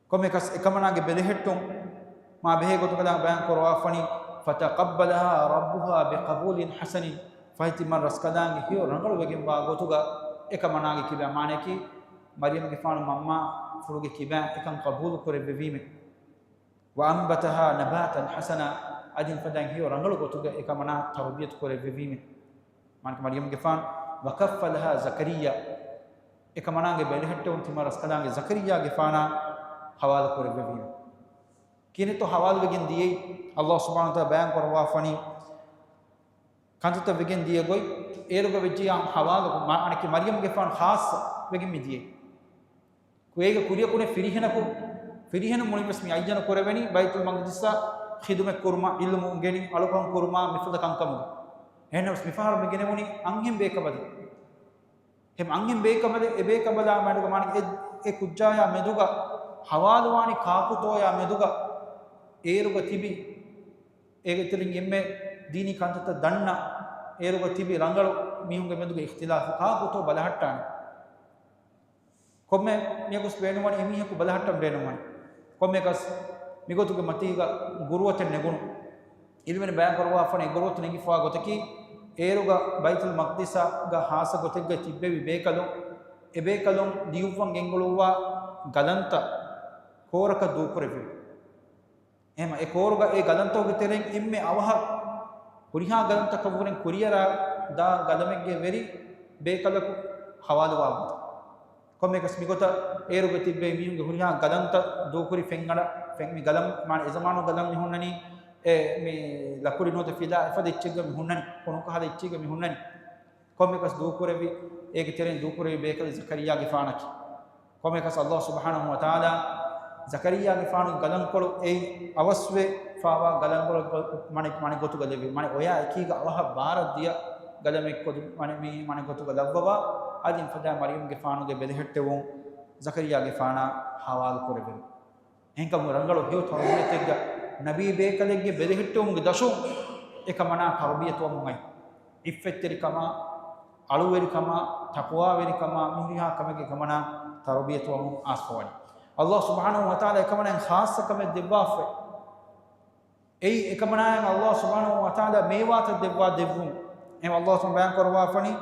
ކޮންމެއަކަސް އެކަމަނާގެ ބެލެހެއްޓުން މާ ބެހޭ ގޮތުގަ ބަޔާން ކުރައްވާފަނީ، فتقبلها ربها بقبول حسن. ފަހެ ތިމަން ރަސްކަލާނގެ ހެޔޮ ރަނގަޅު ވެގެންވާ ގޮތުގަ އެކަމަނާގެ ކިބައިން މާނައަކީ މަރްޔަމްގެފާނު މަންމާފުޅުގެ ކިބައިން އެކަން ޤަބޫލު ކުރެއްވެވީމެ. وأنبتها نباتا حسنا، އަދި ފަދައިން ހެޔޮ ރަނގަޅު ގޮތުގަ އެކަމަނާ ތަރުބިޔަތު ކުރެއްވެވީމެ. މާނައަކީ މަރްޔަމްގެފާނު، وكفلها زكريا، އެކަމަނާގެ ބެލެހެއްޓެވުން ތިމަން ރަސްކަލާނގެ ޒަކަރިއްޔާގެފާނާ ހަވާލު ކުރެއްވެވީމެ. ކިހިނެއްތޯ ހަވާލުވެގެން ދިޔައީ؟ ﷲ ސުބްޙާނަހޫ ވަތަޢާލާ ބަޔާން ކުރައްވާފަނީ، ކަންތައްތައް ވެގެން ދިޔަ ގޮތް، އޭރުގަ ވެއްޖިއްޔާ ހަވާލުކޮށް، މާ-، މާނައަކީ މަރްޔަމްގެފާނު ޚާއްޞަ ވެގެން މި ދިޔައީ. ކުއޭގެ ކުރިއަކު ނެތް ފިރިހެނަކު، ފިރިހެނުން މުޅިންވެސް މި އައްޔަނު ކުރެވެނީ ބައިތުލް މަޤްދިސަށް ޚިދުމަތް ކުރުމަށް، ޢިލްމު އުނގެނި، އަޅުކަން ކުރުމާ، މިފަދަ ކަންކަމުގަ. އެހެންނަމަވެސް މިފަހަރު މި ގެނެވުނީ އަންހެން ބޭކަނބަލެއް. އެހެން އަންހެން ބޭކަނބަލެއް، އެ ބޭކަނބަލާ މެދުގަ މާނައަކީ އެ، އެ ކުއްޖާޔާ މެދުގަ ހަވާލުވާނީ ކާކުތޯޔާ މެދުގަ އޭރުގަ ތިބި، އޭގެ ތެރެއިން އެންމެ ދީނީ ކަންތައްތައް ދަންނަ، އޭރުގަ ތިބި ރަނގަޅު މީހުންގެ މެދުގެ އިޚްތިލާފު ކާކުތޯ ބަލަހައްޓާނީ. ކޮންމެ މީހަކުސް ބޭނުންވަނީ އެމީހަކު ބަލަހައްޓަން ބޭނުންވަނީ. ކޮންމެއަކަސް މިގޮތުގެ މަތީގަ ގުރުއަތެއް ނެގުނު. ޢިލްމުވެރިން ބަޔާން ކުރައްވާފަނޭ ގުރުއަތު ނެގިފަވާ ގޮތަކީ، އޭރުގަ ބައިތުލް މަޤްދިސްގަ ހާއްސަ ގޮތެއްގަ ތިއްބެވި ބޭކަލުން، އެ ބޭކަލުން ލިޔުއްވަން ގެންގުޅުއްވާ ގަލަންތައް ކޯރަކަށް ދޫކުރެއްވި. އެހެމަ އެ ކޯރުގަ އެ ގަލަންތަކުގެ ތެރެއިން އެންމެ އަވަހަށް ހުރިހާ ގަލަންތަކަށްވުރެން ކުރިއަރާ ދާ ގަލަމެއްގެ ވެރި ބޭކަލަކު ހަވާލުވާ ގޮތަށް. ކޮންމެއަކަސް މިގޮތަށް އޭރުގަ ތިއްބެވި މީހުންގެ ހުރިހާ ގަލަންތައް ދޫކުރި ފެންގަނޑަށް، ފެން-، މި ގަލަން، މާނަ އެ ޒަމާނު ގަލަން މި ހުންނަނީ، އެ، މި ލަކުޑި ނުވަތަ ފިލާ އެފަދަ އެއްޗެއްގަ މި ހުންނަނީ، ކޮނުކަހަލަ އެއްޗެއްގަ މި ހުންނަނީ. ކޮންމެއަކަސް ދޫކުރެއްވި، އޭގެ ތެރެއިން ދޫކުރެއްވި ބޭކަލެއް ޒަކަރިއްޔާގެފާނަކީ. ކޮންމެއަކަސް ﷲ ސުބްޙާނަހޫ ވަތަޢާލާ ޒަކަރިއްޔާގެފާނުގެ ގަލަންކޮޅު އެއީ އަވަސްވެފަވާ ގަލަންކޮޅު މަނި، މަނި ގޮތުގަ ލެއްވި. މަނި އޮޔާ އެކީގަ އަވަހަށް ބާރަށް ދިޔަ ގަލަމެއް ކޮދު މަނި، މި މަނި ގޮތުގަ ލައްވަވާ، އަދި ފަދަ މަރްޔަމްގެފާނުގެ ބެލެހެއްޓެވުން ޒަކަރިއްޔާގެފާނާ ހަވާލު ކުރެވެން. އެހެންކަމުން ރަނގަޅު ހެޔޮ ތަރުބިޔަތެއްގަ ނަބީ ބޭކަލެއްގެ ބެލެހެއްޓުވުމުގެ ދަށުން އެކަމަނާ ތަރުބިޔަތުވަމުން އައި. އިއްފަތްތެރިކަމާ، އަޅުވެރިކަމާ، ތަޤްވާވެރިކަމާ، މިހުރިހާ ކަމެއްގެ އެކަމަނާ ތަރުބިޔަތުވަމުން އާސްފަވަނީ. ﷲ ސުބްޙާނަހޫ ވަތަޢާލާ އެކަމަނާއަށް ޚާއްޞަ ކަމެއް ދެއްވާފައި. އެއީ އެކަމަނާއަށް ﷲ ސުބްޙާނަހޫ ވަތަޢާލާ މޭވާތައް ދެއްވާ ދެއްވުން. އެހެން ﷲ ސުބްޙާނަހޫ ބަޔާން ކުރައްވާފަނީ،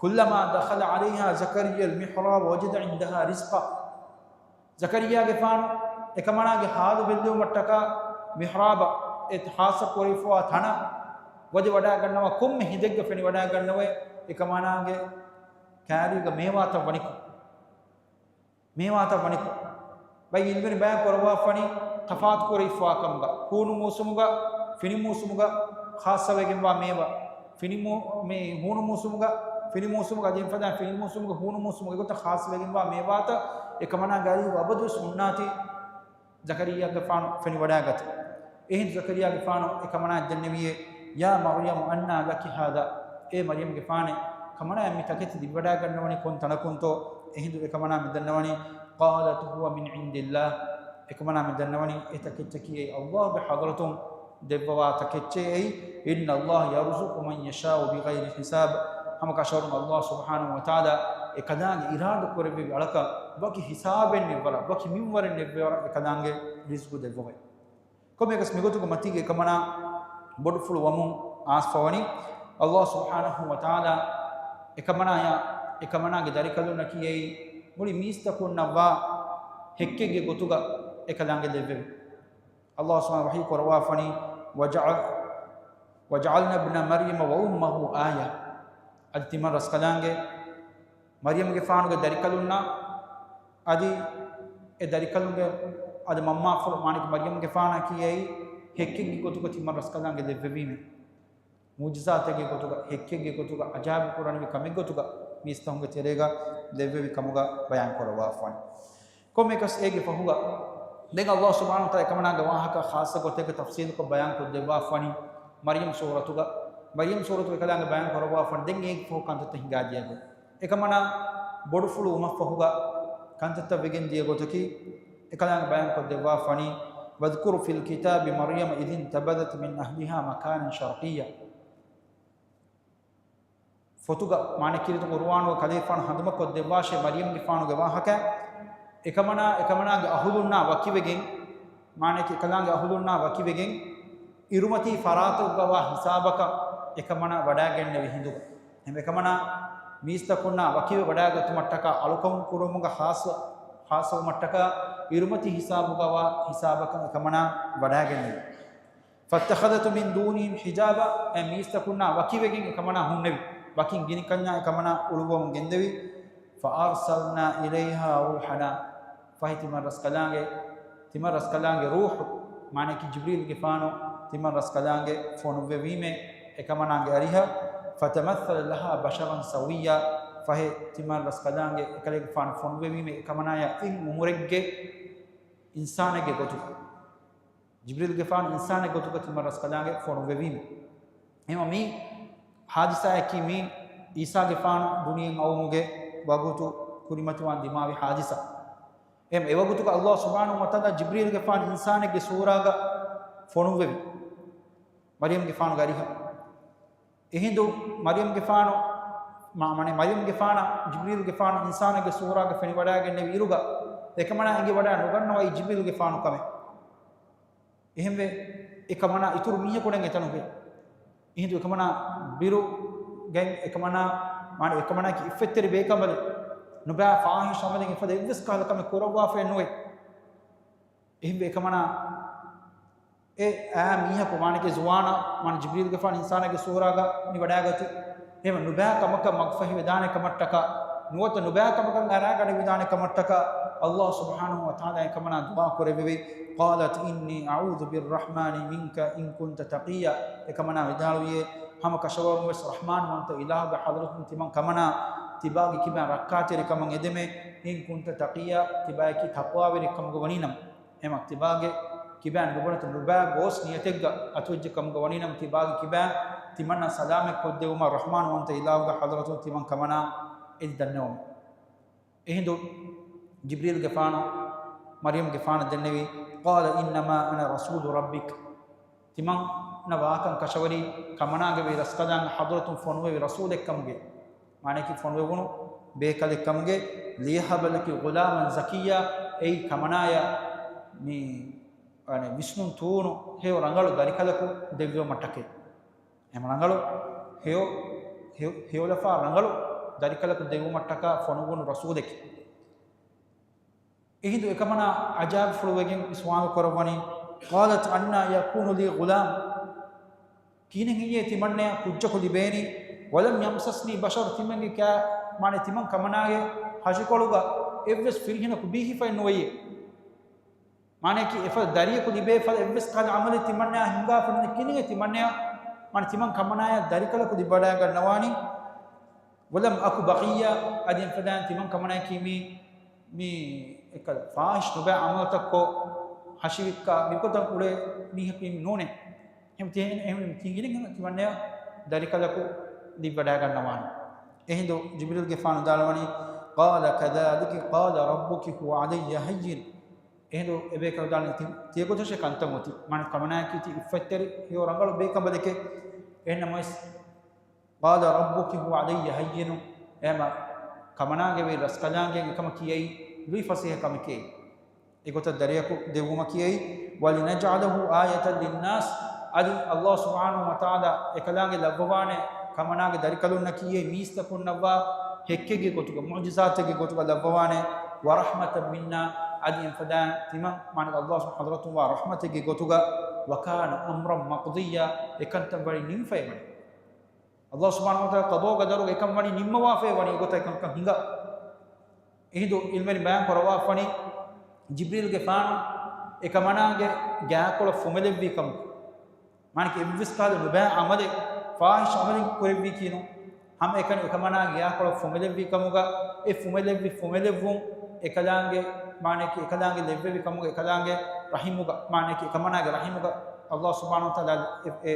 كلما دخل عليها زكريا المحراب وجد عندها رزقا. ޒަކަރިއްޔާގެފާނު އެކަމަނާގެ ހާލު ބެއްލެވުމަށްޓަކާ މިޙްރާބަށް އެ ޚާއްޞަ ކުރެވިފައިވާ ތަނަށް ވަދެ ވަޑައިގަންނަވާ، ކޮންމެ ހިނދެއްގަ ފެނިވަޑައިގަންނަވައި އެކަމަނާގެ ކާރީގަ މޭވާތައް ވަނިކޮށް، މޭވާތައް ވަނިކޮށް. ބައި އިލްމުވެރިން ބަޔާން ކުރައްވާފަނީ ތަފާތު ކުރެވިފައިވާ ކަމުގަ، ހޫނު މޫސުމުގަ، ފިނި މޫސުމުގަ ޚާއްޞަވެގެންވާ މޭވާ، ފިނި މޫ-، މި ހޫނު މޫސުމުގަ، ފިނި މޫސުމުގަ އަދި އެފަދަ ފިނި މޫސުމުގަ ހޫނު މޫސުމުގެ ގޮތަށް ޚާއްޞަވެގެންވާ މޭވާތައް އެކަމަނާގެ އަރިހު އަބަދުވެސް ހުންނާތީ ޒަކަރިއްޔާގެފާނު ފެނިވަޑައިގަތީ. އެހިނދު ޒަކަރިއްޔާގެފާނު އެކަމަނާއަށް ދެންނެވިއޭ، يا مريم أنى لك هذا؟ އޭ މަރިޔަމްގެފާނޭ، ކަމަނާއަށް މި ތަކެތި ލިބިވަޑައިގަންނަވަނީ ކޮން ތަނަކުންތޯ؟ އެހިނދު އެކަމަނާ މި ދަންނަވަނީ، قالت هو من عند الله. އެކަމަނާ މި ދަންނަވަނީ އެ ތަކެއްޗަކީ އެއީ ﷲގެ ޙަޟްރަތުން ދެއްވަވާ ތަކެއްޗޭ އެއީ، إن الله يرزق من يشاء بغير حساب. ހަމަ ކަށަވަރުން ﷲ ސުބްޙާނަހޫ ވަތަޢާލާ އެކަލާނގެ އިރާދަ ކުރެއްވި އަޅަކަށް ވަކި ހިސާބެއް ނެއްވަރަށް، ވަކި މިންވަރެއް ނެއްވަރަށް އެކަލާނގެ ރިޒްޤު ދެއްވަވައި. ކޮންމެއަކަސް މިގޮތުގެ މަތީގެ އެކަމަނާ ބޮޑުފުޅު ވަމުން އާސްފަވަނީ. ﷲ ސުބްޙާނަހޫ ވަތަޢާލާ އެކަމަނާޔާ އެކަމަނާގެ ދަރިކަލުންނަކީ އެއީ މުޅި މީސްތަކުންނަށްވާ ހެއްކެއްގެ ގޮތުގަ އެކަލާނގެ ލެއްވެވި. ﷲ ސުބްޙާނަހޫ ވަޙީ ކުރައްވާފަނީ، وجعل-، وجعلنا ابن مريم وأمه آية. އަދި ތިމަން ރަސްކަލާނގެ މަރިޔަމްގެފާނުގެ ދަރިކަލުންނާ އަދި އެ ދަރިކަލުންގެ އަދި މަންމާފުޅު މާނައަކީ މަރިޔަމްގެފާނަކީ އެއީ ހެއްކެއްގެ ގޮތުގަ ތިމަން ރަސްކަލާނގެ ލެއްވެވީމޭ. މުޢުޖިޒާތެއްގެ ގޮތުގަ، ހެއްކެއްގެ ގޮތުގަ، އަޖާއިބު ކުރަނިވި ކަމެއްގެ ގޮތުގަ މީސްތަކުންގެ ތެރޭގަ ލެއްވެވި ކަމުގަ ބަޔާން ކުރައްވާފަވަނީ. ކޮންމެއަކަސް އޭގެ ފަހުގަ ދެން ﷲ ސުބްޙާނަހޫ ވަތަޢާލާ އެކަމަނާގެ ވާހަކަ ޚާއްޞަ ގޮތެއްގަ ތަފްޞީލުކޮށް ބަޔާންކޮށްދެއްވާފަވަނީ މަރްޔަމް ސޫރަތުގަ. މަރްޔަމް ސޫރަތު އެކަލާނގެ ބަޔާން ކުރައްވާފަވަނީ ދެން އޭގެ ފަހު ކަންތައްތައް ހިނގާދިޔަ ގޮތް. އެކަމަނާ ބޮޑުފުޅު ވުމަށްފަހުގަ ކަންތައްތައް ވެގެން ދިޔަ ގޮތަކީ، އެކަލާނގެ ބަޔާންކޮށްދެއްވާފަވަނީ، واذكر في الكتاب مريم إذ انتبذت من أهلها مكانا شرقيا. ފޮތުގަ، މާނަ ކީރިތި ޤުރުއާނުގަ ކަލޭފާނު ހަނދުމަކޮށްދެއްވާށޭ މަރްޔަމްގެފާނުގެ ވާހަކަ. އެކަމަނާ، އެކަމަނާގެ އަހުލުންނާ ވަކިވެގެން، މާނައަކީ އެކަލާނގެ އަހުލުންނާ ވަކިވެގެން، އިރުމަތީ ފަރާތެއްގަވާ ހިސާބަކަށް އެކަމަނާ ވަޑައިގެންނެވި ހިނދުގަ. އެހެން އެކަމަނާ މީސްތަކުންނާ ވަކިވެ ވަޑައިގަތުމަށްޓަކާ، އަޅުކަމު ކުރުމުގަ ޚާއްޞަ، ޚާއްޞަވުމަށްޓަކާ، އިރުމަތީ ހިސާބުގަވާ ހިސާބަކަށް އެކަމަނާ ވަޑައިގެންނެވި. فاتخذت من دونهم حجابا، އެ މީސްތަކުންނާ ވަކިވެގެން އެކަމަނާ ހުންނެވި. ވަކިން ގިނިކަންޏާ އެކަމަނާ އުޅުއްވަމުން ގެންދެވި. فأرسلنا إليها روحنا. ފަހެ ތިމަން ރަސްކަލާނގެ، ތިމަން ރަސްކަލާނގެ ރޫޙު، މާނައަކީ ޖިބްރީލްގެފާނު، ތިމަން ރަސްކަލާނގެ ފޮނުއްވެވީމޭ އެކަމަނާގެ އަރިހަށް. فتمثل لها بشرا سويا. ފަހެ ތިމަން ރަސްކަލާނގެ އެކަލޭގެފާނު ފޮނުއްވެވީމޭ އެކަމަނާޔާ އެއް އުމުރެއްގެ އިންސާނެއްގެ ގޮތުގަ. ޖިބްރީލްގެފާނު އިންސާނެއް ގޮތުގަ ތިމަން ރަސްކަލާނގެ ފޮނުއްވެވީމެ. އެހެންވީމަ މި ހާދިސާއަކީ މީ އީސާގެފާނު ދުނިޔެއިން އައުމުގެ ވަގުތު ކުރިމަތިވާން ދިމާވި ހާދިސާ. އެހެން އެވަގުތުގަ ﷲ ސުބްޙާނަހޫ ވަތަޢާލާ ޖިބްރީލްގެފާނު އިންސާނެއްގެ ސޫރާގަ ފޮނުއްވެވި. މަރްޔަމްގެފާނުގެ އަރިހަށް. އެހިނދު މަރްޔަމްގެފާނު، މާ-، މާނަ މަރްޔަމްގެފާނަށް ޖިބްރީލްގެފާނު އިންސާނެއްގެ ސޫރާގަ ފެނިވަޑައިގެންނެވި އިރުގަ، އެކަމަނާ އެނގިވަޑައި ނުގަންނަވައި ޖިބްރީލްގެފާނު ކަމެއް. އެހެންވެ، އެކަމަނާ އިތުރު މީހަކު ނެތް އެތަނުގައި. އެހިނދު އެކަމަނާ ބިރުގައި އެކަމަނާ، މާނަ އެކަމަނާއަކީ އިއްފަތްތެރި ބޭކަނބަލެއް. ނުބައި ފާޙިޝް ޢަމަލެއް އެފަދަ އެއްވެސް ކަހަލަ ކަމެއް ކުރައްވާފައެއް ނުވޭ. އެހެންވެ އެކަމަނާ އެ އާ މީހަކު މާނައަކީ ޒުވާނާ، މާނަ ޖިބްރީލްގެފާނު އިންސާނެއްގެ ސޫރާގަ މި ވަޑައިގަތީ. އެހެންވެ ނުބައި ކަމަކަށް މަގުފަހިވެދާނެ ކަމަށްޓަކާ، ނުވަތަ ނުބައި ކަމަކަށް އަރާގަނެވިދާނެ ކަމަށްޓަކާ، ﷲ ސުބްޙާނަހޫ ވަތަޢާލާ އެކަމަނާ ދުޢާ ކުރެއްވެވި. قالت إني أعوذ بالرحمن منك إن كنت تقيا. އެކަމަނާ ވިދާޅުވިއޭ، ހަމަ ކަށަވަރުން ވެސް ރަޙްމާން ވަންތަ އިލާހުގެ ޙަޟްރަތުން ތިމަން ކަމަނާ ތިބާގެ ކިބައިން ރައްކާތެރިކަމަށް އެދެމޭ، إن كنت تقيا، ތިބާޔަކީ ތަޤްވާވެރި ކަމުގަ ވަނީ ނަމަ. އެމަ ތިބާގެ ކިބައިން ނުބުނެތަ ނުބައި ގޯސް ނިޔަތެއްގަ އަތުވެއްޖެ ކަމުގަ ވަނީ ނަމަ، ތިބާގެ ކިބައިން ތިމަންނަ ސަލާމަތް ކޮށްދެއްވުމަށް ރަޙްމާން ވަންތަ އިލާހުގެ ޙަޟްރަތުން ތިމަން ކަމަނާ އެދި ދަންނަވަމެ. އެހިނދު ޖިބްރީލްގެފާނު މަރްޔަމްގެފާނަށް ދެންނެވީ، قال إنما أنا رسول ربك. ތިމަންނަށް ވާކަން ކަށަވަރީ ކަމަނާގެ ވެރި ރަސްކަލާނގެ ޙަޟްރަތުން ފޮނުވެވި ރަސޫލެއްކަމުގެ، މާނައަކީ ފޮނުވެވުނު ބޭކަލެއްކަމުގެ، لأهب لك غلاما زكيا، އެއީ ކަމަނާޔަށް މި، އަނެ، ވިސްނުން ތޫނު ހެޔޮ ރަނގަޅު ދަރިކަލަކު ދެއްވުމަށްޓަކައި. އެހެން ރަނގަޅު ހެޔޮ، ހެޔޮ، ހެޔޮލަފާ ރަނގަޅު ދަރިކަލަކު ދެއްވުމަށްޓަކާ ފޮނުވުނު ރަސޫލެކޭ. އެހިނދު އެކަމަނާ އަޖައިބުފުޅުވެގެން މި ސުވާލު ކުރައްވަނީ، قالت أنى يكون لي غلام، ކިހިނެއް ހެއްޔޭ ތިމަންނަޔަށް ކުއްޖަކު ލިބޭނީ؟ ولم يمسسني بشر، ތިމަންގެ ކާ، މާނަ ތިމަން ކަމަނާގެ ހަށިކޮޅުގަ އެއްވެސް ފިރިހެނަކު ބީހިފައެއް ނުވެޔޭ. މާނައަކީ އެފަދަ ދަރިޔަކު ލިބޭ ފަދަ އެއްވެސް ކަހަލަ އަމަލެއް ތިމަންނަޔާ ހިނގާފަ ނުވޭ، ކިހިނެއް ތިމަންނަޔަށް، މާނަ ތިމަން ކަމަނާޔަށް ދަރިކަލަކު ލިބިވަޑައިގަންނަވާނީ. ولم أك بغيا، އަދި އެފަދައިން ތިމަން ކަމަނާއަކީ މީ، މީ އެކަލަ ފާހިޝް ނުބައި އަމަލުތައް ކޮށް ހަށިވިއްކާ މިގޮތަށް އުޅޭ މީހަކީ މީ ނޫނޭ. އެހެން ތި-، އެހެން ތި-، ތިމަންނަޔަށް ދަރިކަލަކު ލިބިވަޑައިގަންނަވާނެ. އެހިނދު ޖިބްރީލްގެފާނު ވިދާޅުވަނީ، قال كذلك قال ربك هو علي هين. އެހިނދު އެބޭކަލު ވިދާޅުވަނީ ތި-، ތިޔަގޮތަށޭ ކަންތައް އޮތީ. މާނަ ކަމަނާއަކީ ތި އިއްފަތްތެރި ހެޔޮ ރަނގަޅު ބޭކަނބަލެކޭ. އެހެންނަމަވެސް، قال ربك هو علي هين، އެހެމަ ކަމަނާގެ ވެރި ރަސްކަލާނގެ އެކަމަ ކިޔައީ ލުއިފަސޭހަ ކަމެކޭ. އެގޮތަށް ދަރިޔަކު ދެއްވުމަކީ އެއީ، ولنجعله آية للناس، އަދި ﷲ ސުބްޙާނަހޫ ވަތަޢާލާ އެކަލާނގެ ލައްވަވާނެ ކަމަނާގެ ދަރިކަލުންނަކީ އެ މީސްތަކުންނަށްވާ ހެއްކެއްގެ ގޮތުގަ، މުޢުޖިޒާތެއްގެ ގޮތުގަ ލައްވަވާނެ، ورحمة منا، އަދި އެފަދައިން ތިމަން މާނަ ﷲ ސުބްޙާނަހޫ ވަތަޢާލާ ވާ ރަޙްމަތެއްގެ ގޮތުގަ، وكان أمرا مقضيا، އެކަންތައް ވަނީ ނިމިފައި ވަނީ. ﷲ ސުބްޙާނަހޫ ވަތަޢާލާ ޤަޟާ ޤަދަރުގަ އެކަން ވަނީ ނިންމަވާފައި ވަނީ އެގޮތަށް އެކަންކަން ހިނގާ. އެހިނދު ޢިލްމުވެރިން ބަޔާން ކުރައްވާފަނީ ޖިބްރީލްގެފާނު އެކަމަނާގެ ގާކޮޅަށް ފުމެލެއްވީ ކަމުގަ. މާނައަކީ އެއްވެސް ކަހަލަ ނުބައި އަމަލެއް، ފާހިޝް އަމަލެއް ކުރެއްވީކީނު. ހަމައެކަނި އެކަމަނާގެ ގާކޮޅަށް ފުމެލެއްވީ ކަމުގަ، އެ ފުމެލެއްވި ފުމެލެއްވުން އެކަލާނގެ، މާނައަކީ އެކަލާނގެ ލެއްވެވި ކަމުގަ، އެކަލާނގެ ރަޙިމުގަ، މާނައަކީ އެކަމަނާގެ ރަޙިމުގަ ﷲ ސުބްޙާނަހޫ ވަތަޢާލާ އެ، އެ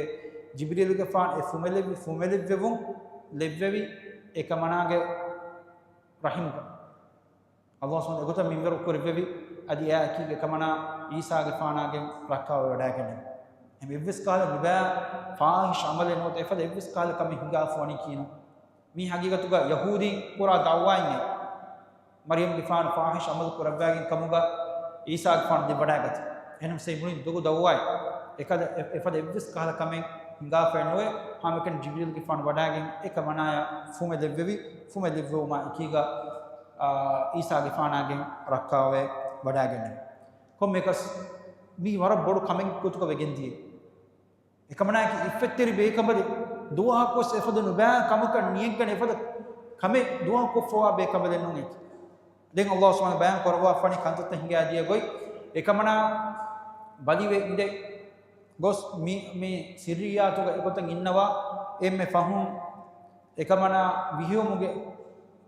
ޖިބްރީލްގެފާނު އެ ފުމެލެއްވި ފުމެލެއްވެވުން ލެއްވެވި އެކަމަނާގެ ރަޙިމުގަ. ﷲ ސުބްޙާނަހޫ އެގޮތަށް މިންވަރު ކުރެއްވެވި، އަދި އެއާއެކީގަ އެކަމަނާ ޢީސާގެފާނާގެން ރައްކާވެވަޑައިގެންނެވި. އެހެން އެއްވެސް ކަހަލަ ނުބައި ފާހިޝް ޢަމަލެއް ނުވަތަ އެފަދަ އެއްވެސް ކަހަލަ ކަމެއް ހިނގާފަ ވަނީކީނު. މީ ހަގީގަތުގަ ޔަހޫދީން ކުރާ ދަޢުވާއިން އެއީ. މަރްޔަމްގެފާނު ފާހިޝް ޢަމަލު ކުރައްވައިގެން ކަމުގަ ޢީސާގެފާނު ލިބިވަޑައިގަތީ. އެހެން މުޅިން ދޮގު ދަޢުވާއެއް. އެކަލަ އެ-، އެފަދަ އެއްވެސް ކަހަލަ ކަމެއް ހިނގާފައެއް ނުވޭ. ހަމައެކަނި ޖިބްރީލްގެފާނު ވަޑައިގެން އެ ކަމަނާޔަށް ފުމެލެއްވެވި، ފުމެލެއްވެވުމާ އެކީގަ، އާ، ޢީސާގެފާނާގެން ރައްކާވެ ވަޑައިގެންނެވި. ކޮންމެއަކަސް މީ ވަރަށް ބޮޑު ކަމެއް ގޮތުގަ ވެގެންދިޔަ. އެކަމަނާއަކީ އިއްފަތްތެރި ބޭކަނބަލެއް، ދުވަހަކުވެސް އެފަދަ ނުބައި ކަމަކަށް ނިޔަތްގަނެ އެފަދަ ކަމެއް ދުވަހަކު ކޮށްފަވާ ބޭކަނބަލެއް ނޫން އެކި. ދެން ﷲ ސުބްޙާނަހޫ ބަޔާން ކުރައްވާފަނީ ކަންތައްތައް ހިނގާދިޔަ ގޮތް. އެކަމަނާ ބަލިވެ އިނދެ ގޮސް މި، މި ސިއްރިއްޔާތުގަ އެގޮތަށް އިންނަވާ އެންމެ ފަހުން އެކަމަނާ ވިހެއުމުގެ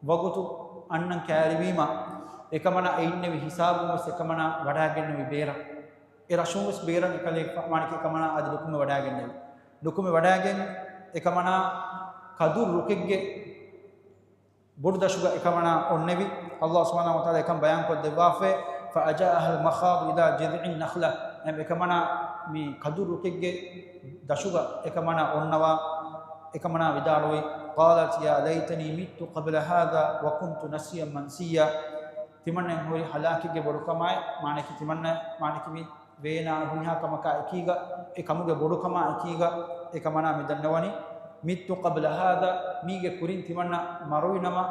ވަގުތު އަންނަން ކައިރިވީމަ، އެކަމަނާ އެ އިންނެވި ހިސާބުން ވެސް އެކަމަނާ ވަޑައިގެންނެވި ބޭރަށް. އެ ރަށުން ވެސް ބޭރަށް އެކަލޭ ފަ-، މާނައަކީ އެކަމަނާ އަދި ނުކުމެ ވަޑައިގެންނެވި. ނުކުމެ ވަޑައިގެން އެކަމަނާ ކަދުރު ރުކެއްގެ ބޮޑު ދަށުގަ އެކަމަނާ އޮންނެވި. ﷲ ސުބްޙާނަހޫ ވަތަޢާލާ އެކަން ބަޔާންކޮށް ދެއްވާފައި، فأجاءها المخاض إلى جذع النخلة، އެކަމަނާ މި ކަދުރު ރުކެއްގެ ދަށުގަ އެކަމަނާ އޮންނަވާ، އެކަމަނާ ވިދާޅުވި، قالت يا ليتني مت قبل هذا وكنت نسيا منسيا. ތިމަންނަ ހުރި ހަލާކެއްގެ ބޮޑުކަމާއި، މާނައަކީ ތިމަންނަ، މާނައަކީ މި ވޭނާ ހުރިހާ ކަމަކާ އެކީގަ، އެ ކަމުގެ ބޮޑުކަމާ އެކީގަ، އެކަމަނާ މި ދަންނަވަނީ، مت قبل هذا، މީގެ ކުރިން ތިމަންނަ މަރުވި ނަމަ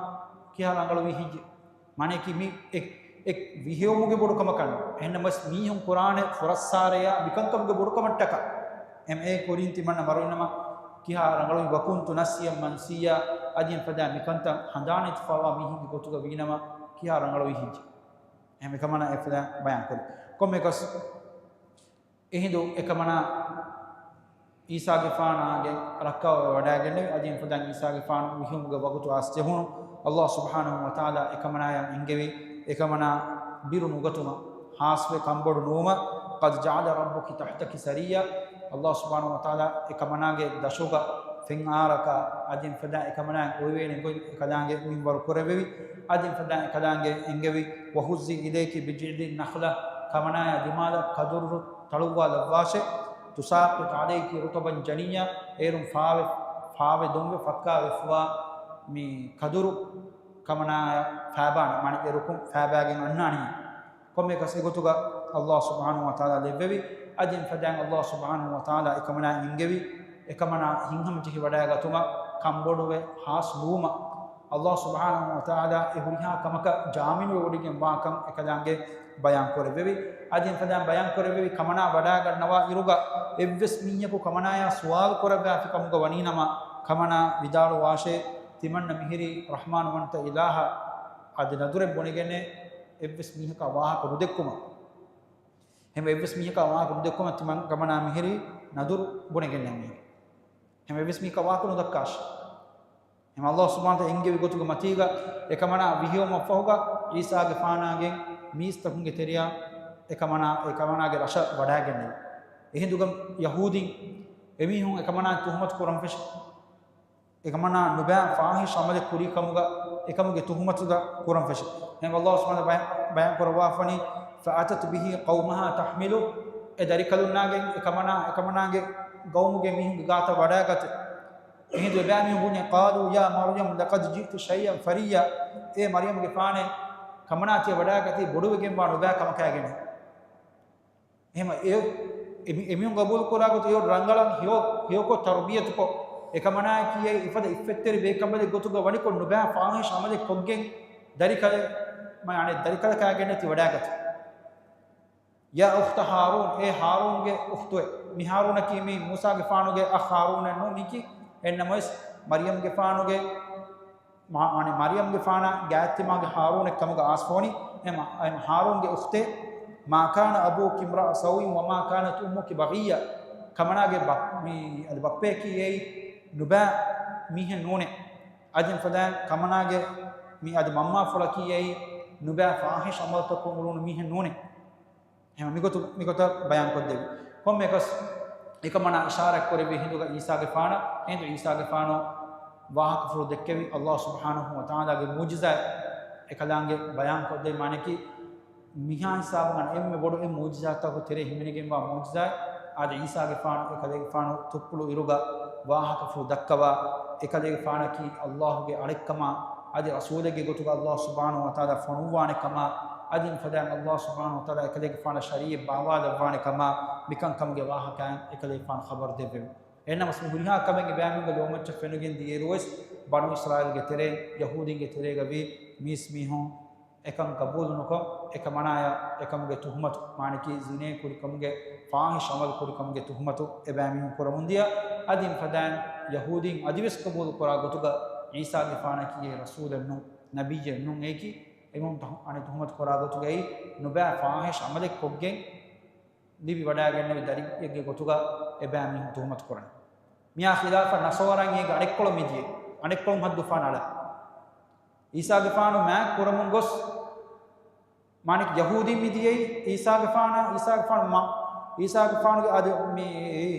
ކިހާ ރަނގަޅުވީ ހެއްޔެ؟ މާނައަކީ މި އެ، އެ ވިހެއުމުގެ ބޮޑުކަމަކަށް ނޫން. އެހެންނަމަވެސް މީހުން ކުރާނެ ފުރައްސާރަޔާ މިކަންކަމުގެ ބޮޑުކަމަށްޓަކާ. އެމް އޭ ކުރިން ތިމަންނަ މަރުވި ނަމަ ކިހާ ރަނގަޅުވީ؟ وكنت نسيا منسيا، އަދި އެފަދަ މިކަންތައް ހަނދާނެތިފަވާ މީހެއްގެ ގޮތުގަ ވީ ނަމަ ކިހާ ރަނގަޅުވީ ހެއްޔެ؟ އެހެން އެކަމަނާ އެފަދަ ބަޔާންކުރި. ކޮންމެއަކަސް އެހިނދު އެކަމަނާ ޢީސާގެފާނާގެ ރައްކާވެ ވަޑައިގެންނެވި. އަދި އެފަދައިން ޢީސާގެފާނު ވިހެއުމުގެ ވަގުތު އައިސް ޖެހުނު، ﷲ ސުބްޙާނަހޫ ވަތަޢާލާ އެކަމަނާޔަށް އެންގެވި، އެކަމަނާ ބިރު ނުގަތުމަށް، ހާސްވެ ކަންބޮޑު ނުވުމަށް، قد جعل ربك تحتك سريا، ﷲ ސުބްޙާނަހޫ ވަތަޢާލާ އެކަމަނާގެ ދަށުގަ ފެން އާރަކަށް އަދި އެފަދައިން އެކަމަނާއަށް އޮވެވޭނެ ގޮތް އެކަލާނގެ މިންވަރު ކުރެއްވެވި. އަދި އެފަދައިން އެކަލާނގެ އެންގެވި، وهزي إليك بجذع النخلة، ކަމަނާޔާ ދިމާލަށް ކަދުރު ތަޅުއްވާލައްވާށޭ. تساقط عليك رطبا جنيا، އޭރުން ފާވެ، ފާވެ ދޮންވެ ފައްކާވެފަވާ މި ކަދުރު ކަމަނާޔަށް ފާބާނެ، މާނަ އެރުކުން ފާބާގެން އަންނާނީ. ކޮންމެއަކަސް އެގޮތުގަ ﷲ ސުބްޙާނަހޫ ވަތަޢާލާ ލެއްވެވި. އަދި އެފަދައިން ﷲ ސުބްޙާނަހޫ ވަތަޢާލާ އެކަމަނާ އެންގެވި، އެކަމަނާ ހިތްހަމަޖެހިވަޑައިގަތުމަށް، ކަންބޮޑުވެ ހާސް ނުވުމަށް، ﷲ ސުބްޙާނަހޫ ވަތަޢާލާ އެ ހުރިހާ ކަމަކަށް ޖާމިނުވެވޮޑިގެން ވާކަން އެކަލާނގެ ބަޔާން ކުރެއްވެވި. އަދި އެފަދައިން ބަޔާން ކުރެއްވެވި، ކަމަނާ ވަޑައިގަންނަވާ އިރުގަ އެއްވެސް މީހަކު ކަމަނާޔާ ސުވާލު ކުރައްވާފި ކަމުގަ ވަނީނަމަ، ކަމަނާ ވިދާޅުވާށޭ، ތިމަންނަ މިހިރީ ރަޙްމާންވަންތަ އިލާހަށް އަދި ނަދުރެއް ބުނެގެންނޭ އެއްވެސް މީހަކާ ވާހަކަ ނުދެއްކުމަށް. ހަމަ އެއްވެސް މީހަކާ ވާހަކަ ނުދެއްކުމަށް ތިމަން ކަމަނާ މިހިރީ ނަދުރު ބުނެގެންނޭ މީހެއް. ހަމަ އެއްވެސް މީހަކާ ވާހަކަ ނުދައްކާށި. ހަމަ ﷲ ސުބްޙާނަހޫ ވަތަޢާލާ އެންގެވި ގޮތުގެ މަތީގަ އެކަމަނާ ވިހިވުމަށްފަހުގަ ޢީސާގެފާނާގެން މީސްތަކުންގެ ތެރެއަށް އެކަމަނާ، އެކަމަނާގެ ރަށަށް ވަޑައިގެންނެވި. އެހިނދުގަ ޔަހޫދީން އެމީހުން އެކަމަނާ ތުހުމަތު ކުރަން ފެށި. އެކަމަނާ ނުބައި ފާޙިޝް ޢަމަލެއް ކުރި ކަމުގަ އެކަމުގެ ތުހުމަތުގަ ކުރަން ފެށި. އެހެން ﷲ ސުބްޙާނަހޫ ވަތަޢާލާ ބަޔާން، ބަޔާން ކުރައްވާފަނީ، فأتت به قومها تحمله، އެ ދަރިކަލުންނާގެން އެކަމަނާ، އެކަމަނާގެ ގައުމުގެ މީހުންގެ ގާތަށް ވަޑައިގަތެ. އެހިނދު އެބައިމީހުން ބުންޏެ، قالوا يا مريم لقد جئت شيئا فريا، އޭ މަރްޔަމްގެފާނޭ، ކަމަނާ ތިޔަ ވަޑައިގަތީ ބޮޑުވެގެންވާ ނުބައި ކަމަކާގެން. އެހެން އެ، އެމި، އެމީހުން ގަބޫލު ކުރާ ގޮތު އެ ރަނގަޅަށް ހެޔޮ، ހެޔޮކޮށް ތަރުބިޔަތުކޮށް، އެކަމަނާއަކީ އެ އެފަދަ އިއްފަތްތެރި ބޭކަނބަލެއް ގޮތުގަ ވަނިކޮށް ނުބައި ފާޙިޝް ޢަމަލެއް ކޮށްގެން ދަރިކަލެއް، މަ، އަނެއް ދަރިކަލަކާގެންނެތި ވަޑައިގަތެ. يا أخت هارون، އޭ ހާރޫންގެ އުޚްތުއޭ. މި ހާރޫނަކީ މީ މޫސާގެފާނުގެ އަޚް ހާރޫނެއް ނޫން، މީކީ އެންނަމަވެސް މަރްޔަމްގެފާނުގެ މާ، އަނެއް މަރްޔަމްގެފާނާ ގާތްތިމާގެ ހާރޫނެއް ކަމުގަ އާސްފޯނި، އެ މަ، އެ ހާރޫންގެ އުޚްތޭ، ما كان أبوك امرأ سوء وما كانت أمك بغيا. ކަމަނާގެ ބަ، މި، އަދި ބައްޕަޔަކީ އެއީ ނުބައި މީހެއް ނޫނޭ. އަދި ފަދައިން ކަމަނާގެ މި އަދި މަންމާފުޅަކީ އެއީ ނުބައި ފާޙިޝް ޢަމަލުތަކުން އުޅުނު މީހެއް ނޫނޭ. އެހެން މިގޮތު، މިގޮތަށް ބަޔާންކޮށްދެއްވި. ކޮންމެއަކަސް އެކަމަނާ އިޝާރާތްކުރެއްވި ހިނދުގަ ޢީސާގެފާނަށް، އެހިނދު ޢީސާގެފާނު ވާހަކަފުޅު ދެއްކެވި ﷲ ސުބްޙާނަހޫ ވަތަޢާލާގެ މުޢުޖިޒާތް އެކަލާނގެ ބަޔާންކޮށްދެއްވި. މާނައަކީ މިހާ ހިސާބުން އަންނަ އެންމެ ބޮޑު އެއް މުޢުޖިޒާތްތަކުގެ ތެރޭ ހިމެނިގެންވާ މުޢުޖިޒާތް އާދެ، ޢީސާގެފާނު އެކަލޭގެފާނު ތުއްޕުޅު އިރުގަ ވާހަކަފުޅު ދައްކަވާ، އެކަލޭގެފާނަކީ ﷲގެ އަޅެއްކަމާ، އަދި ރަސޫލެއްގެ ގޮތުގަ ﷲ ސުބްޙާނަހޫ ވަތަޢާލާ ފޮނުއްވާނެ ކަމާ، އަދި ފަދައިން ﷲ ސުބްޙާނަހޫ ވަތަޢާލާ އެކަލޭގެފާނަށް ޝަރީޢަތް ބާވާލައްވާނެ ކަމާ، މިކަންކަމުގެ ވާހަކައިން އެކަލޭގެފާނު ޚަބަރު ދެއްވެވި. އެހެންނަމަވެސް މި ހުރިހާ ކަމެއް އެބައިމީހުންގެ ލޯމައްޗަށް ފެނިގެން ދިޔައިރުވެސް، ބަނޫ އިސްރާއީލްގެ ތެރެއިން، ޔަހޫދީންގެ ތެރޭގަވީ މީސްމީހުން އެކަން ގަބޫލުނުކޮށް، އެކަމަނާޔަށް އެކަމުގެ ތުހުމަތު، މާނައަކީ ޒިނޭ ކުރިކަމުގެ، ފާޙިޝް ޢަމަލު ކުރިކަމުގެ ތުހުމަތު އެބައިމީހުން ކުރަމުންދިޔަ. އަދި ފަދައިން ޔަހޫދީން އަދިވެސް ގަބޫލުކުރާ ގޮތުގަ ޢީސާގެފާނަކީ އެ ރަސޫލެއް ނޫން، ނަބިއްޔެއް ނޫން، އެއީކީ އެމީހުން ތަހު، އަނެއް ތުހުމަތު ކުރާ ގޮތުގައި ނުބައި ފާޙިޝް ޢަމަލެއް ކޮށްގެން ލިބިވަޑައިގެންނެވި ދަރިއެއްގެ ގޮތުގަ އެބައިމީހުން ތުހުމަތު ކުރަނީ. މިއާ ޚިލާފަށް ނަޞާރާއިން އޭގެ އަނެއްކޮޅު މިދިޔައީ، އަނެއްކޮޅު ހައްދުފަހަނަ އަޅާ. ޢީސާގެފާނު މާތް ކުރަމުން ގޮސް، މާނައަކީ ޔަހޫދީން މިދިޔައީ ޢީސާގެފާނާ، ޢީސާގެފާނު މަ، ޢީސާގެފާނުގެ އަދި މި،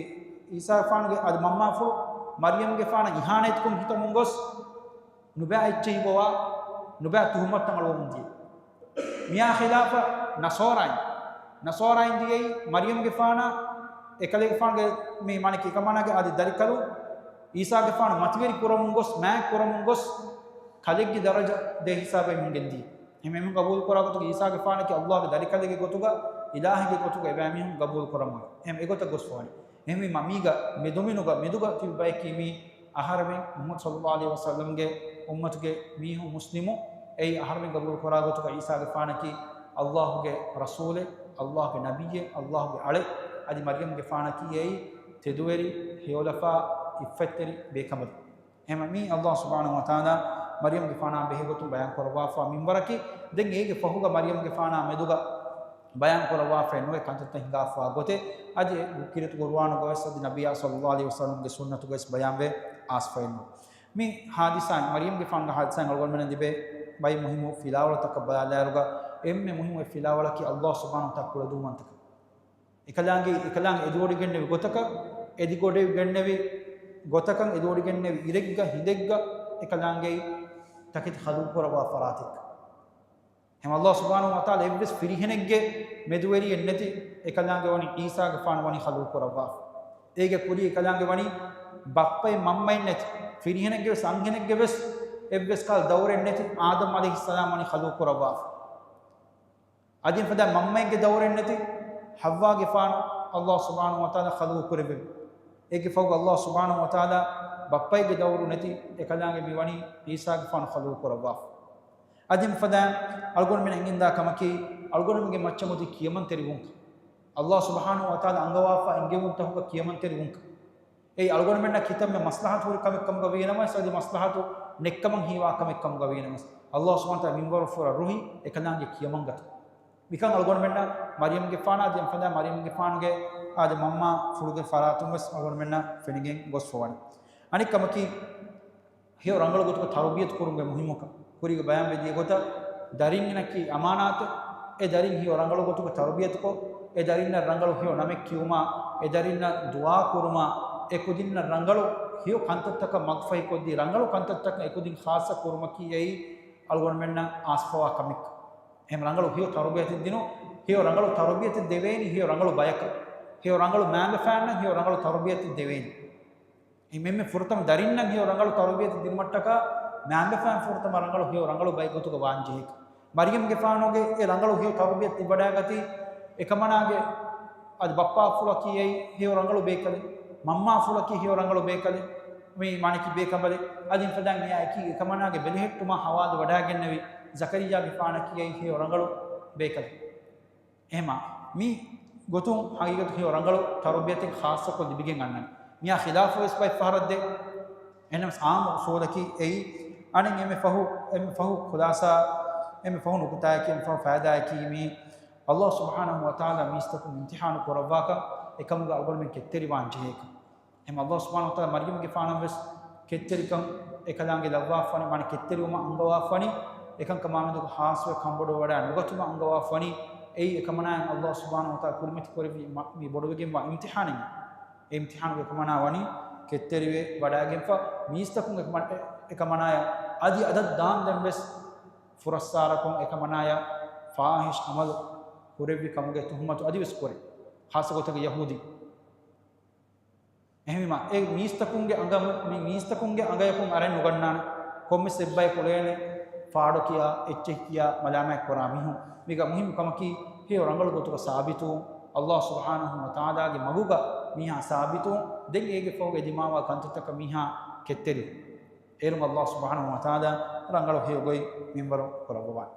ޢީސާގެފާނުގެ އަދި މަންމާފުޅު މަރްޔަމްގެފާނަށް އިހާނެތިކޮށް ހިތަމުން ގޮސް، ނުބައި އެއްޗެހި ގޮވާ، ނުބައި ތުހުމަތުތައް އަޅުވަމުން ދިޔަ. މިއާ ޚިލާފަށް ނަޞާރާއިން، ނަޞާރާއިން ދިޔައީ މަރްޔަމްގެފާނާ، އެކަލޭގެފާނުގެ މި މާނައަކީ އެކަމަނާގެ އަދި ދަރިކަލުން ޢީސާގެފާނު މަތިވެރި ކުރަމުން ގޮސް، މާތް ކުރަމުން ގޮސް، ކަލެއްގެ ދަރަޖަ ދޭ ހިސާބަށް އެމީހުން ގެންދިޔަ. އެހެން އެމީހުން ގަބޫލު ކުރާ ގޮތުގަ ޢީސާގެފާނަކީ ﷲގެ ދަރިކަލެއްގެ ގޮތުގަ، އިލާހެއްގެ ގޮތުގަ އެބައިމީހުން ގަބޫލު ކުރަމުން އެހެން އެގޮތަށް ގޮސްފަވަނީ. އެހެންވީމާ މީގަ މެދުމިނުގަ މެދުގަ ތިބި ބަޔަކީ މީ އަހަރެމެން މުޙައްމަދު ޞައްލައްލާހު ޢަލައިހި ވަސައްލަމްގެ އުއްމަތުގެ މީހުން މުސްލިމު، އެއީ އަހަރެމެން ގަބޫލު ކުރާ ގޮތުގަ ޢީސާގެފާނަކީ ﷲގެ ރަސޫލެއް، ﷲގެ ނަބިއްޔެއް، ﷲގެ އަޅެއް. އަދި މަރްޔަމްގެފާނަކީ އެއީ ތެދުވެރި، ހެޔޮލަފާ، އިއްފަތްތެރި ބޭކަނބަލެއް. އެހެންވީމާ މީ ﷲ ސުބްޙާނަހޫ ވަތަޢާލާ މަރްޔަމްގެފާނާ ބެހޭ ގޮތުން ބަޔާން ކުރައްވާފަ މިންވަރަކީ، ދެން އޭގެ ފަހުގަ މަރްޔަމްގެފާނާ މެދުގަ ބަޔާން ކުރައްވާފައެއް ނުވޭ ކަންތައްތައް ހިނގާފަވާ ގޮތެއް. އަދި ކީރިތި ޤުރުއާނުގަވެސް އަދި ނަބިއްޔާ ޞައްލައްލާހު ޢަލައިހި ވަސައްލަމްގެ ސުންނަތުގަވެސް ބަޔާންވެ އާސްފައެއް ނުވޭ. މި ޙާދިސާއިން، މަރްޔަމްގެފާނުގެ ޙާދިސާއިން އަޅުގަނޑުމެންނަށް ލިބޭ ބައެއް މުހިއްމު ފިލާވަޅުތަކަށް ބަލާލާއިރުގަ، އެންމެ މުހިއްމު އެއް ފިލާވަޅަކީ ﷲ ސުބްޙާނަހޫ ވަތަޢާލާ ކުޅަދުންވަންތަކަން. އެކަލާނގެ، އެކަލާނގެ އެދިވޮޑިގެންނެވި ގޮތަކަށް، އެދިވޮޑިގެންނެވި ގޮތަކަށް އެދުވޮޑިގެންނެވި އިރެއްގަ ހިނދެއްގަ އެކަލާނގެއި ތަކެތި ޚަލްޤު ކުރައްވާ ފަރާތެއް. އެހެން ﷲ ސުބްޙާނަހޫ ވަތަޢާލާ އެއްވެސް ފިރިހެނެއްގެ މެދުވެރިއެއް ނެތި އެކަލާނގެ ވަނީ ޢީސާގެފާނު ވަނީ ޚަލްޤު ކުރައްވާފަ. އޭގެ ކުރީ އެކަލާނގެ ވަނީ ބައްޕައެއް މަންމައެއް ނެތި، ފިރިހެނެއްގެ ވެސް އަންހެނެއްގެ ވެސް އެއްވެސް ކަހަލަ ދައުރެއް ނެތި އާދަމް ޢަލައިހިއްސަލާމް ވަނީ ޚަލްޤު ކުރައްވާފަ. އަދި ފަދަ މަންމައެއްގެ ދައުރެއް ނެތި ޙައްވާގެފާނު ﷲ ސުބްޙާނަހޫ ވަތަޢާލާ ޚަލްޤު ކުރެއްވެވި. އޭގެ ފަހުގަ ﷲ ސުބްޙާނަހޫ ވަތަޢާލާ ބައްޕައެއްގެ ދައުރު ނެތި އެކަލާނގެ މި ވަނީ ޢީސާގެފާނު ޚަލްޤު ކުރައްވާފަ. އަދި ފަދަ އަޅުގަނޑުމެން އެނގިންދާ ކަމަކީ، އަޅުގަނޑުމެންގެ މައްޗަށް އޮތީ ކިޔަމަންތެރިވުންކަން. ﷲ ސުބްޙާނަހޫ ވަތަޢާލާ އަންގަވާފަ އެންގެވުންތަކުގަ ކިޔަމަންތެރިވުންކަން. އެއީ އަޅުގަނޑުމެންނަށް ކިތަންމެ މަސްލަހަތު ހުރި ކަމެއް ކަމުގަ ވީނަމަވެސް، އަދި މަސްލަހަތު ނެތްކަމަށް ހީވާ ކަމެއް ކަމުގަ ވީނަމަވެސް، ﷲ ސުބްޙާނަހޫ ވަތަޢާލާ މިންވަރު ފުރަ ރުހި އެކަލާނގެ ކިޔަމަންގަތު. މިކަން އަޅުގަނޑުމެންނަށް މަރިޔަމްގެފާނާ އަދި އެފަދަ މަރިޔަމްގެފާނުގެ އާދެ މަންމާ ފުޅުގެ ފަރާތުން ވެސް އަޅުގަނޑުމެންނަށް ފެނިގެން ގޮސްފަވަނީ. އަނެއް ކަމަކީ، ހެޔޮ ރަނގަޅު ގޮތުގަ ތަރުބިޔަތު ކުރުމުގެ މުހިއްމުކަން. ކުރީގަ ބަޔާންވެ ދިޔަ ގޮތަށް، ދަރިންނަކީ އަމާނާތެއް. އެ ދަރިން ހެޔޮ ރަނގަޅު ގޮތުގަ ތަރުބިޔަތުކޮށް، އެ ދަރިންނަށް ރަނގަޅު ހެޔޮ ނަމެއް ކިޔުމާ، އެ ދަރިންނަށް ދުޢާ ކުރުމާ، އެ ކުދިންނަށް ރަނގަޅު ހެޔޮ ކަންތައްތަކަށް މަގުފަހިކޮށްދީ، ރަނގަޅު ކަންތައްތަކަށް އެ ކުދިން ޚާއްޞަ ކުރުމަކީ އެއީ އަޅުގަނޑުމެންނަށް އާސްފަވާ ކަމެއް. އެހެން ރަނގަޅު ހެޔޮ ތަރުބިޔަތެއް ދިނުން، ހެޔޮ ރަނގަޅު ތަރުބިޔަތެއް ދެވޭނީ ހެޔޮ ރަނގަޅު ބަޔަކަށް. ހެޔޮ ރަނގަޅު މައިންބަފައިންނަށް ހެޔޮ ރަނގަޅު ތަރުބިޔަތެއް ދެވޭނީ. އެހެންމެ ފުރަތަމަ ދަރިންނަށް ހެޔޮ ރަނގަޅު ތަރުބިޔަތެއް ދިނުމަށްޓަކާ، މައިންބަފައިން ފުރަތަމަ ރަނގަޅު ހެޔޮ ރަނގަޅު ބައެއް ގޮތުގަ ވާންޖެހޭކަށް. މަރިޔަމްގެފާނުގެ އެ ރަނގަޅު ހެޔޮ ތަރުބިޔަތު ލިބިވަޑައިގަތީ، އެކަމަނާގެ އަދި ބައްޕާފުޅަކީ އެއީ ހެޔޮ ރަނގަޅު ބޭކަލެއް، މަންމާފުޅަކީ ހެޔޮ ރަނގަޅު ބޭކަލެއް، މި މާނަކީ ބޭކަނބަލެއް. އަދި އެފަދައިން އެއާއެކީ އެކަމަނާގެ ބެލެހެއްޓުމާ ހަވާލު ވަޑައިގެންނެވި ޒަކަރިއްޔާގެފާނަކީ އެއީ ހެޔޮ ރަނގަޅު ބޭކަލެއް. އެހެމާ، މި ގޮތުން ހަގީގަތު ހެޔޮ ރަނގަޅު ތަރުބިޔަތެއް ޚާއްޞަކޮށް ލިބިގެން އަންނަނީ. މިއާ ޚިލާފު ވެސް ބައެއް ފަހަރަށް ދޭ. އެހެނަސް އާއްމު އުސޫލަކީ އެއީ. އަނެއް އެންމެ ފަހު، އެންމެ ފަހު ޚުލާސާ، އެންމެ ފަހު ނުކުތާއަކީ، އެންމެ ފަހު ފައިދާއަކީ މީ، ﷲ ސުބްޙާނަހޫ ވަތަޢާލާ މީސްތަކުން އިމްތިޙާނު ކުރައްވާކަން، އެކަމުގަ އަޅުގަނޑުމެން ކެތްތެރިވާން ޖެހޭކަން. އެހެން ﷲ ސުބްޙާނަހޫ ވަތަޢާލާ މަރްޔަމްގެފާނަށް ވެސް ކެތްތެރިކަން އެކަލާނގެ ލައްވާފަނި، މާނަ ކެތްތެރިވުމަށް އަންގަވާފަނި، އެކަންކަމާމެދުގަ ޚާއްޞަވެ ކަންބޮޑުވެވަޑައި ނުގަތުމަށް އަންގަވާފަނި. އެއީ އެކަމަނާއަށް ﷲ ސުބްޙާނަހޫ ވަތަޢާލާ ކުރިމަތި ކުރެއްވި މަ-، މި ބޮޑުވެގެންވާ އިމްތިޙާނެއް. އެ އިމްތިޙާނުގެ އެކަމަނާ ވަނީ ކެތްތެރިވެ ވަޑައިގެންފަ، މީސްތަކުން އެކަމަ-، އެ-، އެކަމަނާއަށް އަދި އަދަށް ދާންދެން ވެސް ފުރައްސާރަކުން އެކަމަނާއަށް ފާޙިޝް ޢަމަލު ކުރެއްވި ކަމުގެ ތުހުމަތު އަދިވެސް ކުރޭ. ޚާއްޞަ ގޮތަކަށް ޔަހޫދީ. އެހެންވީމާ، އެ މީސްތަކުންގެ އަނގަ-، މި މީސްތަކުންގެ އަނގަޔަކުން އަރަން ނުގަންނާނެ. ކޮންމެސް އެއްބަޔަކު އުޅޭނެ ފާޑު ކިޔާ، އެއްޗެހި ކިޔާ، މަލާމާތް ކުރާ މީހުން. މީގަ މުހިއްމު ކަމަކީ، ހެޔޮ ރަނގަޅު ގޮތުގަ ސާބިތުވުން، ﷲ ސުބްޙާނަހޫ ވަތަޢާލާގެ މަގުގަ މީހާ ސާބިތުވުން، ދެން އޭގެ ފަހުގަ ދިމާވާ ކަންތައްތަކަށް މީހާ ކެތްތެރިވުން. އޭރުން ﷲ ސުބްޙާނަހޫ ވަތަޢާލާ ރަނގަޅު ހެޔޮ ގޮތް މިންވަރު ކުރައްވަވާނެ.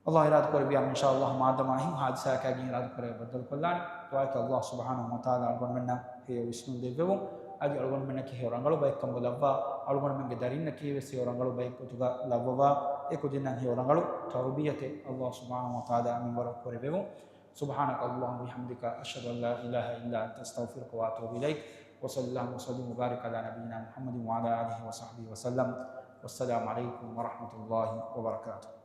ﷲ އިރާދަ ކުރެއްވިޔާ، އިންޝާﷲ، މާދަމާ އެހެން ހާދިސާއަކާގެން އިރާދަ ކުރެއްވިޔާ ބައްދަލުކޮށްލާނެ. ދުޢާއަކީ ﷲ ސުބްޙާނަހޫ ވަތަޢާލާ އަޅުގަނޑުމެންނަށް ހެޔޮ ވިސްނުން ދެއްވެވުން. އަދި އަޅުގަނޑުމެންނަކީ ހެޔޮ ރަނގަޅު ބައެއްކަން ލައްވާ، އަޅުގަނޑުމެންގެ ދަރިންނަކީ ވެސް ހެޔޮ ރަނގަޅު ބައެއް ގޮތުގަ ލައްވަވާ، އެ ކުދިންނަށް ހެޔޮ ރަނގަޅު ތަރުބިޔަތެއް ﷲ ސުބްޙާނަހޫ ވަތަޢާލާ މިންވަރު ކުރެއްވެވުން. سبحانك اللهم وبحمدك، أشهد أن لا إله إلا أنت، أستغفرك وأتوب إليك. وصل اللهم وسلم وبارك على نبينا محمد وعلى آله وصحبه وسلم. والسلام عليكم ورحمة الله وبركاته.